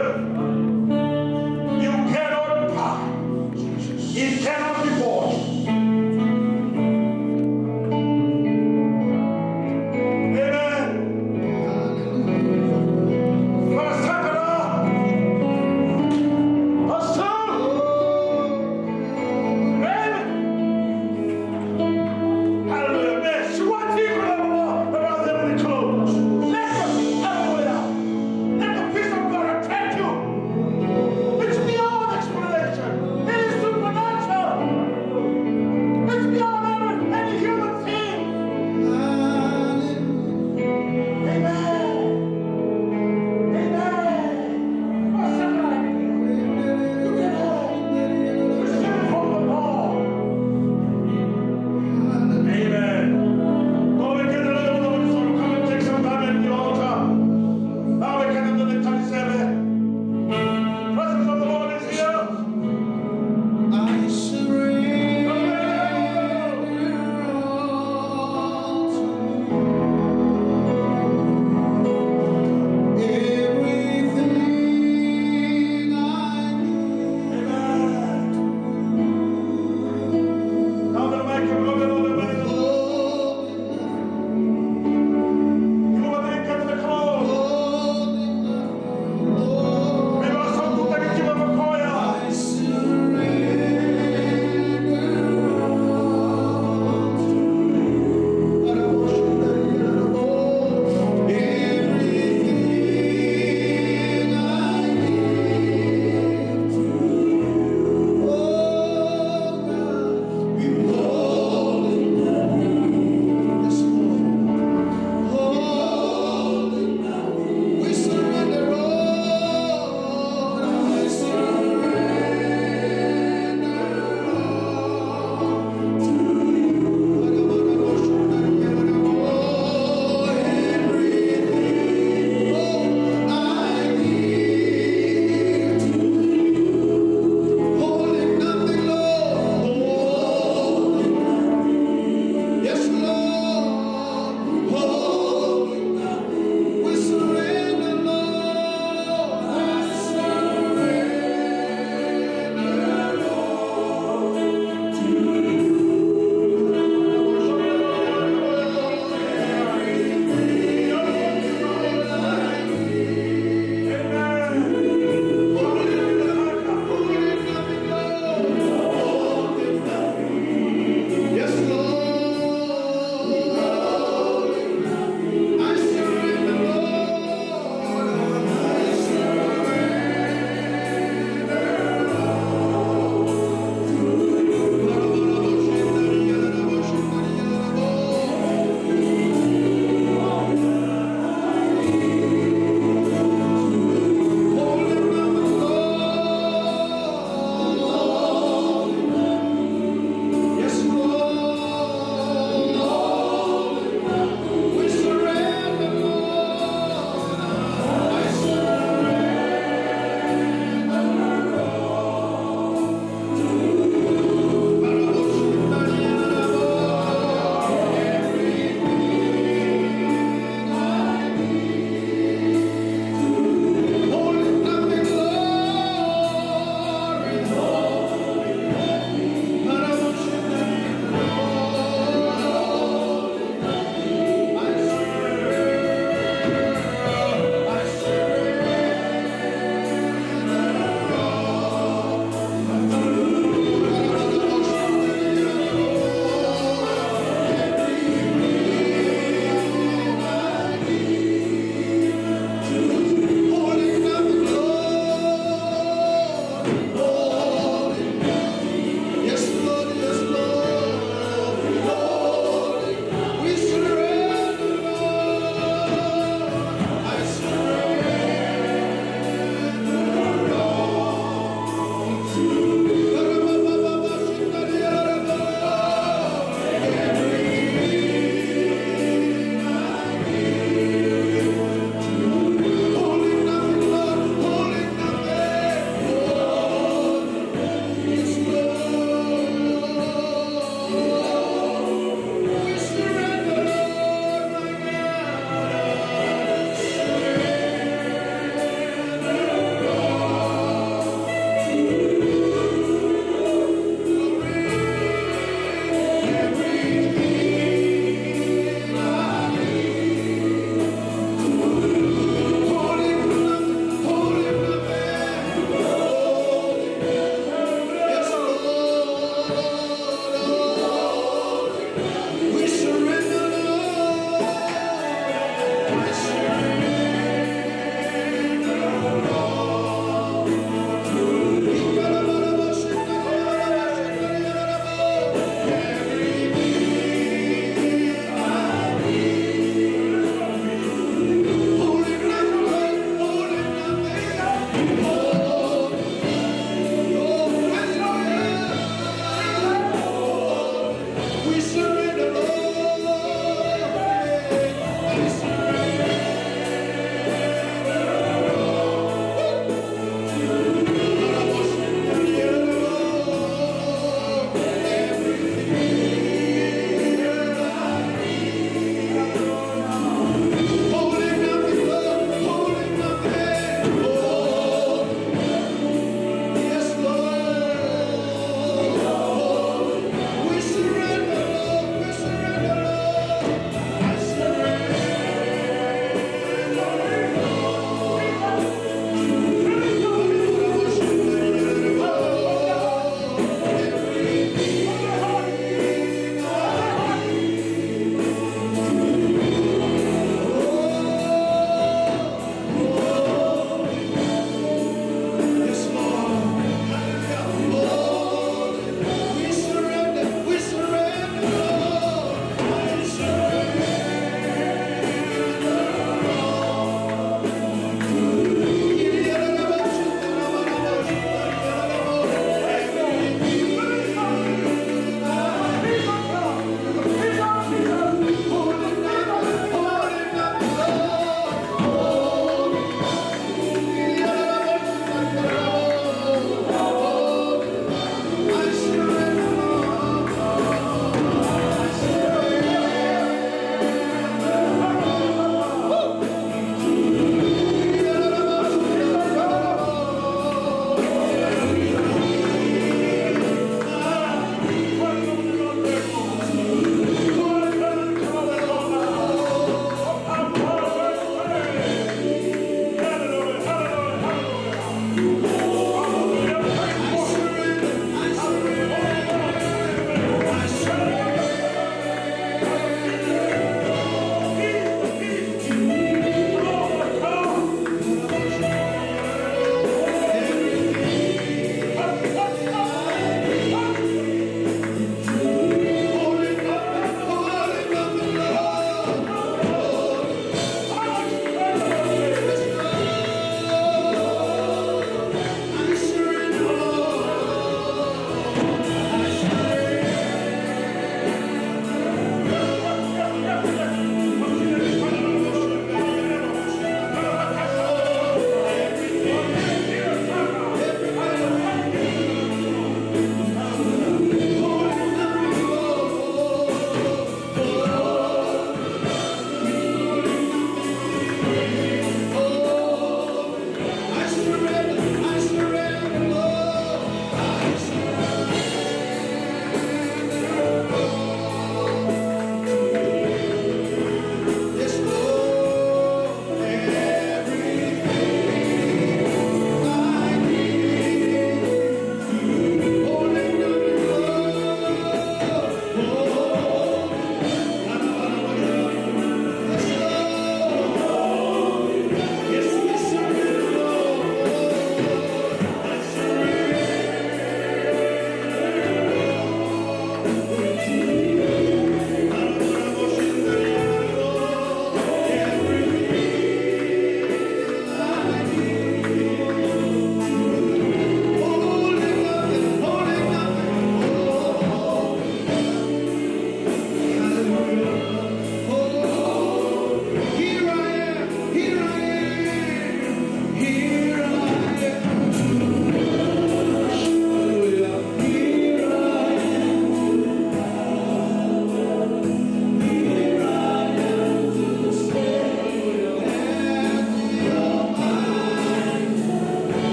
death. You cannot die. It cannot be bought. Amen. Vakasakata. Asal.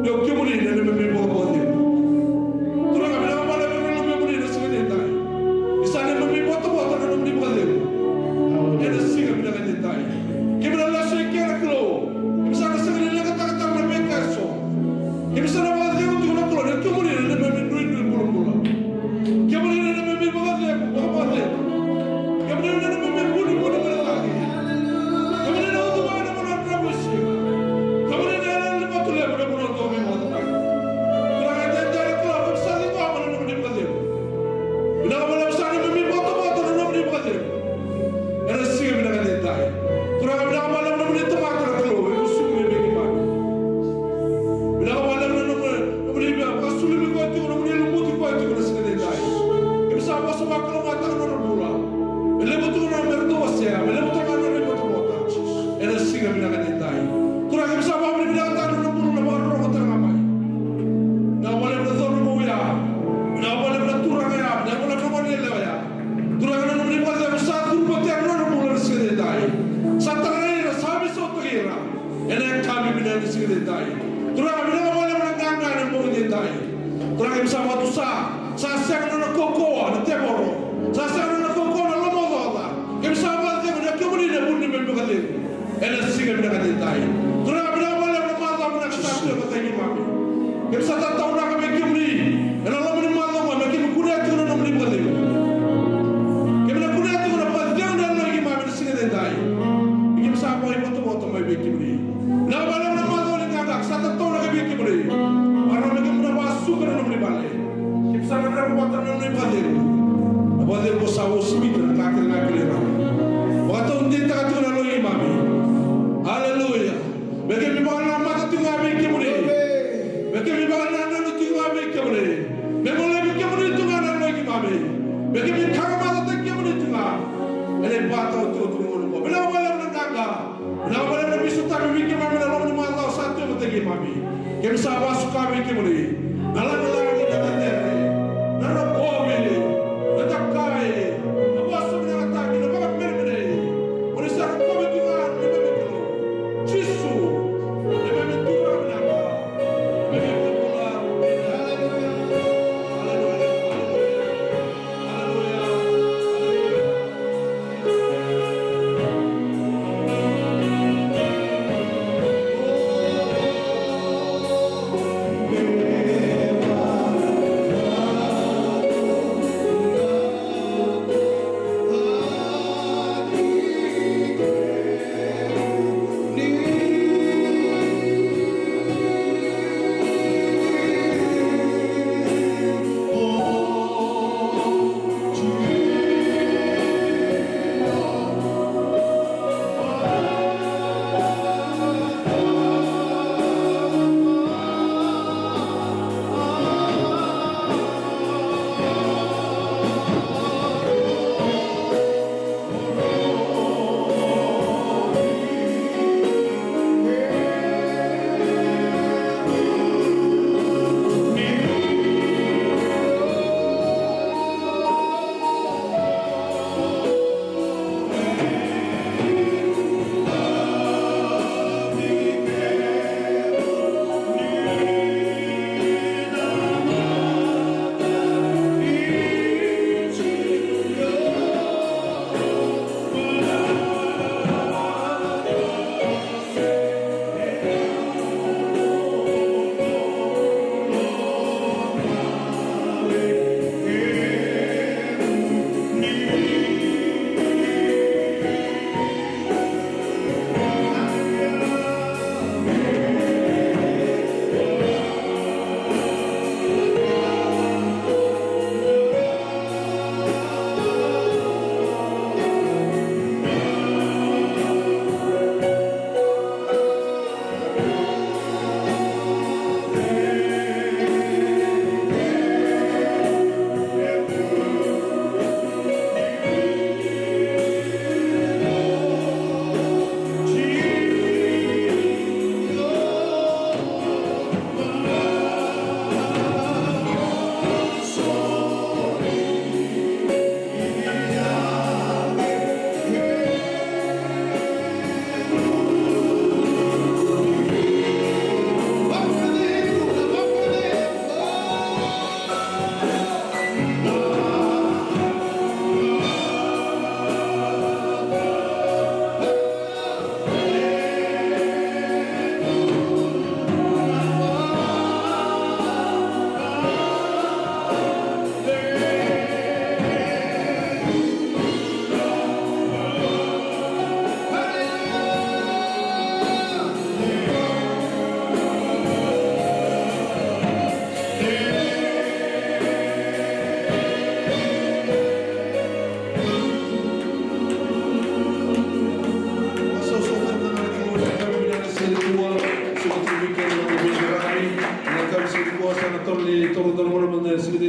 Io, kemuni na neimami ivakavakacegu. Turaga, vinaka vakalevu na nomuni ivakavakacegu ena siga edaidai. Ni sa neimami ivotavota na nomuni ivakavakacegu ena siga vinaka edaidai. Keimami na lesu i ke na Kalou. Keimami sa na sega ni leqataka tale na veika eso. Keimami sa na vakacegu tiko na Kalou, ni kemuni na neimami inuinui bulabula. Kemuni na neimami ivakavakacegu, vakavakacegu. Kemuni na neimami vunivuni mai na cagi. Kemuni na uciwai, na vanua dravudravua e siga. Kemuni na yaleyale ni vatu levu, na vanua dau veivakacacani. Turaga, edaidai na Kalou, keimami sa ciqoma na nomuni vakacegu. Vinaka vakalevu, sa neimami ivotavota na nomuni vakacegu ena siga vinaka edaidai. Turaga, vinaka vakalevu na nomuni tamata na Kalou e musuki mai vei keimami. Vinaka vakalevu na nomuni, nomuni vakasulumi koya tiko, nomuni lumuti koya tiko ena siga edaidai. Keimami sa vosa vakalougatataka na nodra bula. Me levu tiko na nodra wasea, me levu tale ga na nodra ivotavota ena siga vinaka edaidai. Turaga, keimami sa vakavinavinakataka na nodra bula na vakarorogo tale ga mai. Vinaka vakalevu na cauravou ya. Vinaka vakalevu na turaga ya. Vinaka vakalevu na goneyalewa ya. Turaga, na nomuni vakacegu sa curuma tiko na nodra bula ena siga edaidai. Sa tarai ira, sa veisautaki ira ena yakavi vinaka ena siga edaidai. Turaga, vinaka vakalevu na qaqa ena bogi edaidai. Turaga, keimami sa vakatusa, sa sega na nona kaukauwa na tevoro, sa sega na nona kaukauwa na lomaocaoca. Keimami sa vakacegu ni o kemuni na vu ni neimami vakacegu ena siga vinaka edaidai. Turaga, vinaka vakalevu na macawa vinaka sa tu e matai keimami. Keimami sa tataunaka vei kemuni ena loma ni macawa oqo, me keimami kunea tiko na nomuni vakacegu. Keimami na kunea tiko na vakacegu ni yaloi keimami ena siga edaidai. Ni keimami sa vakaivotavota mai vei kemuni. Vinaka vakalevu na macawa ni qaqa sa tataunaka vei kemuni. Vakarau me keimami na vakasuka na nomuni vale. Keimami sa na raica vata na nomuni vakacegu. Na vakacegu ko sa uasivita na ka kece ga e kilai rawa. Vakataudeitaka tiko na yaloi keimami. Aleluya. Me keimami vakanamata tiko ga vei kemuni. Me keimami vakanananu tiko ga vei kemuni. Me golevi kemuni tu ga na yaloi keimami. Me keimami karamacataki kemuni tu ga ena ivakataotioti ni gauna oqo. Vinaka vakalevu na qaqa. Vinaka vakalevu na veisotavi vei keimami ena loma ni macawa sa tu e matai keimami. Keimami sa vakasuka vei kemuni na lagilagi, na cecere, na rokovi, na dakai, na vosa vinakataki, na vakamenemenei. Oni sa rokovi tu ga na neimami Kalou Jisu, na neimami Turaga vinaka, na neimami iVakabula. Aleluya. Aleluya. Aleluya. Aleluya.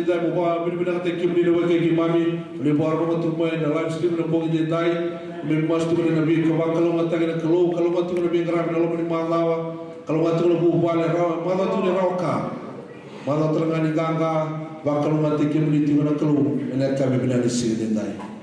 Dai mo vakavinavinakataki kemuni na wekai keimami, ni vakarorogo tiko mai na live stream na bogi edaidai, me masu tiko na veika vakalougatataki na Kalou, kalougata tiko na veiqaravi na loma ni macawa, kalougata tiko na vuvale, rawa, macawa tiko na rawa ka, macawa tale ga ni qaqa, vakalougatataki kemuni tiko na Kalou, ena yakavi vinaka ni siga edaidai.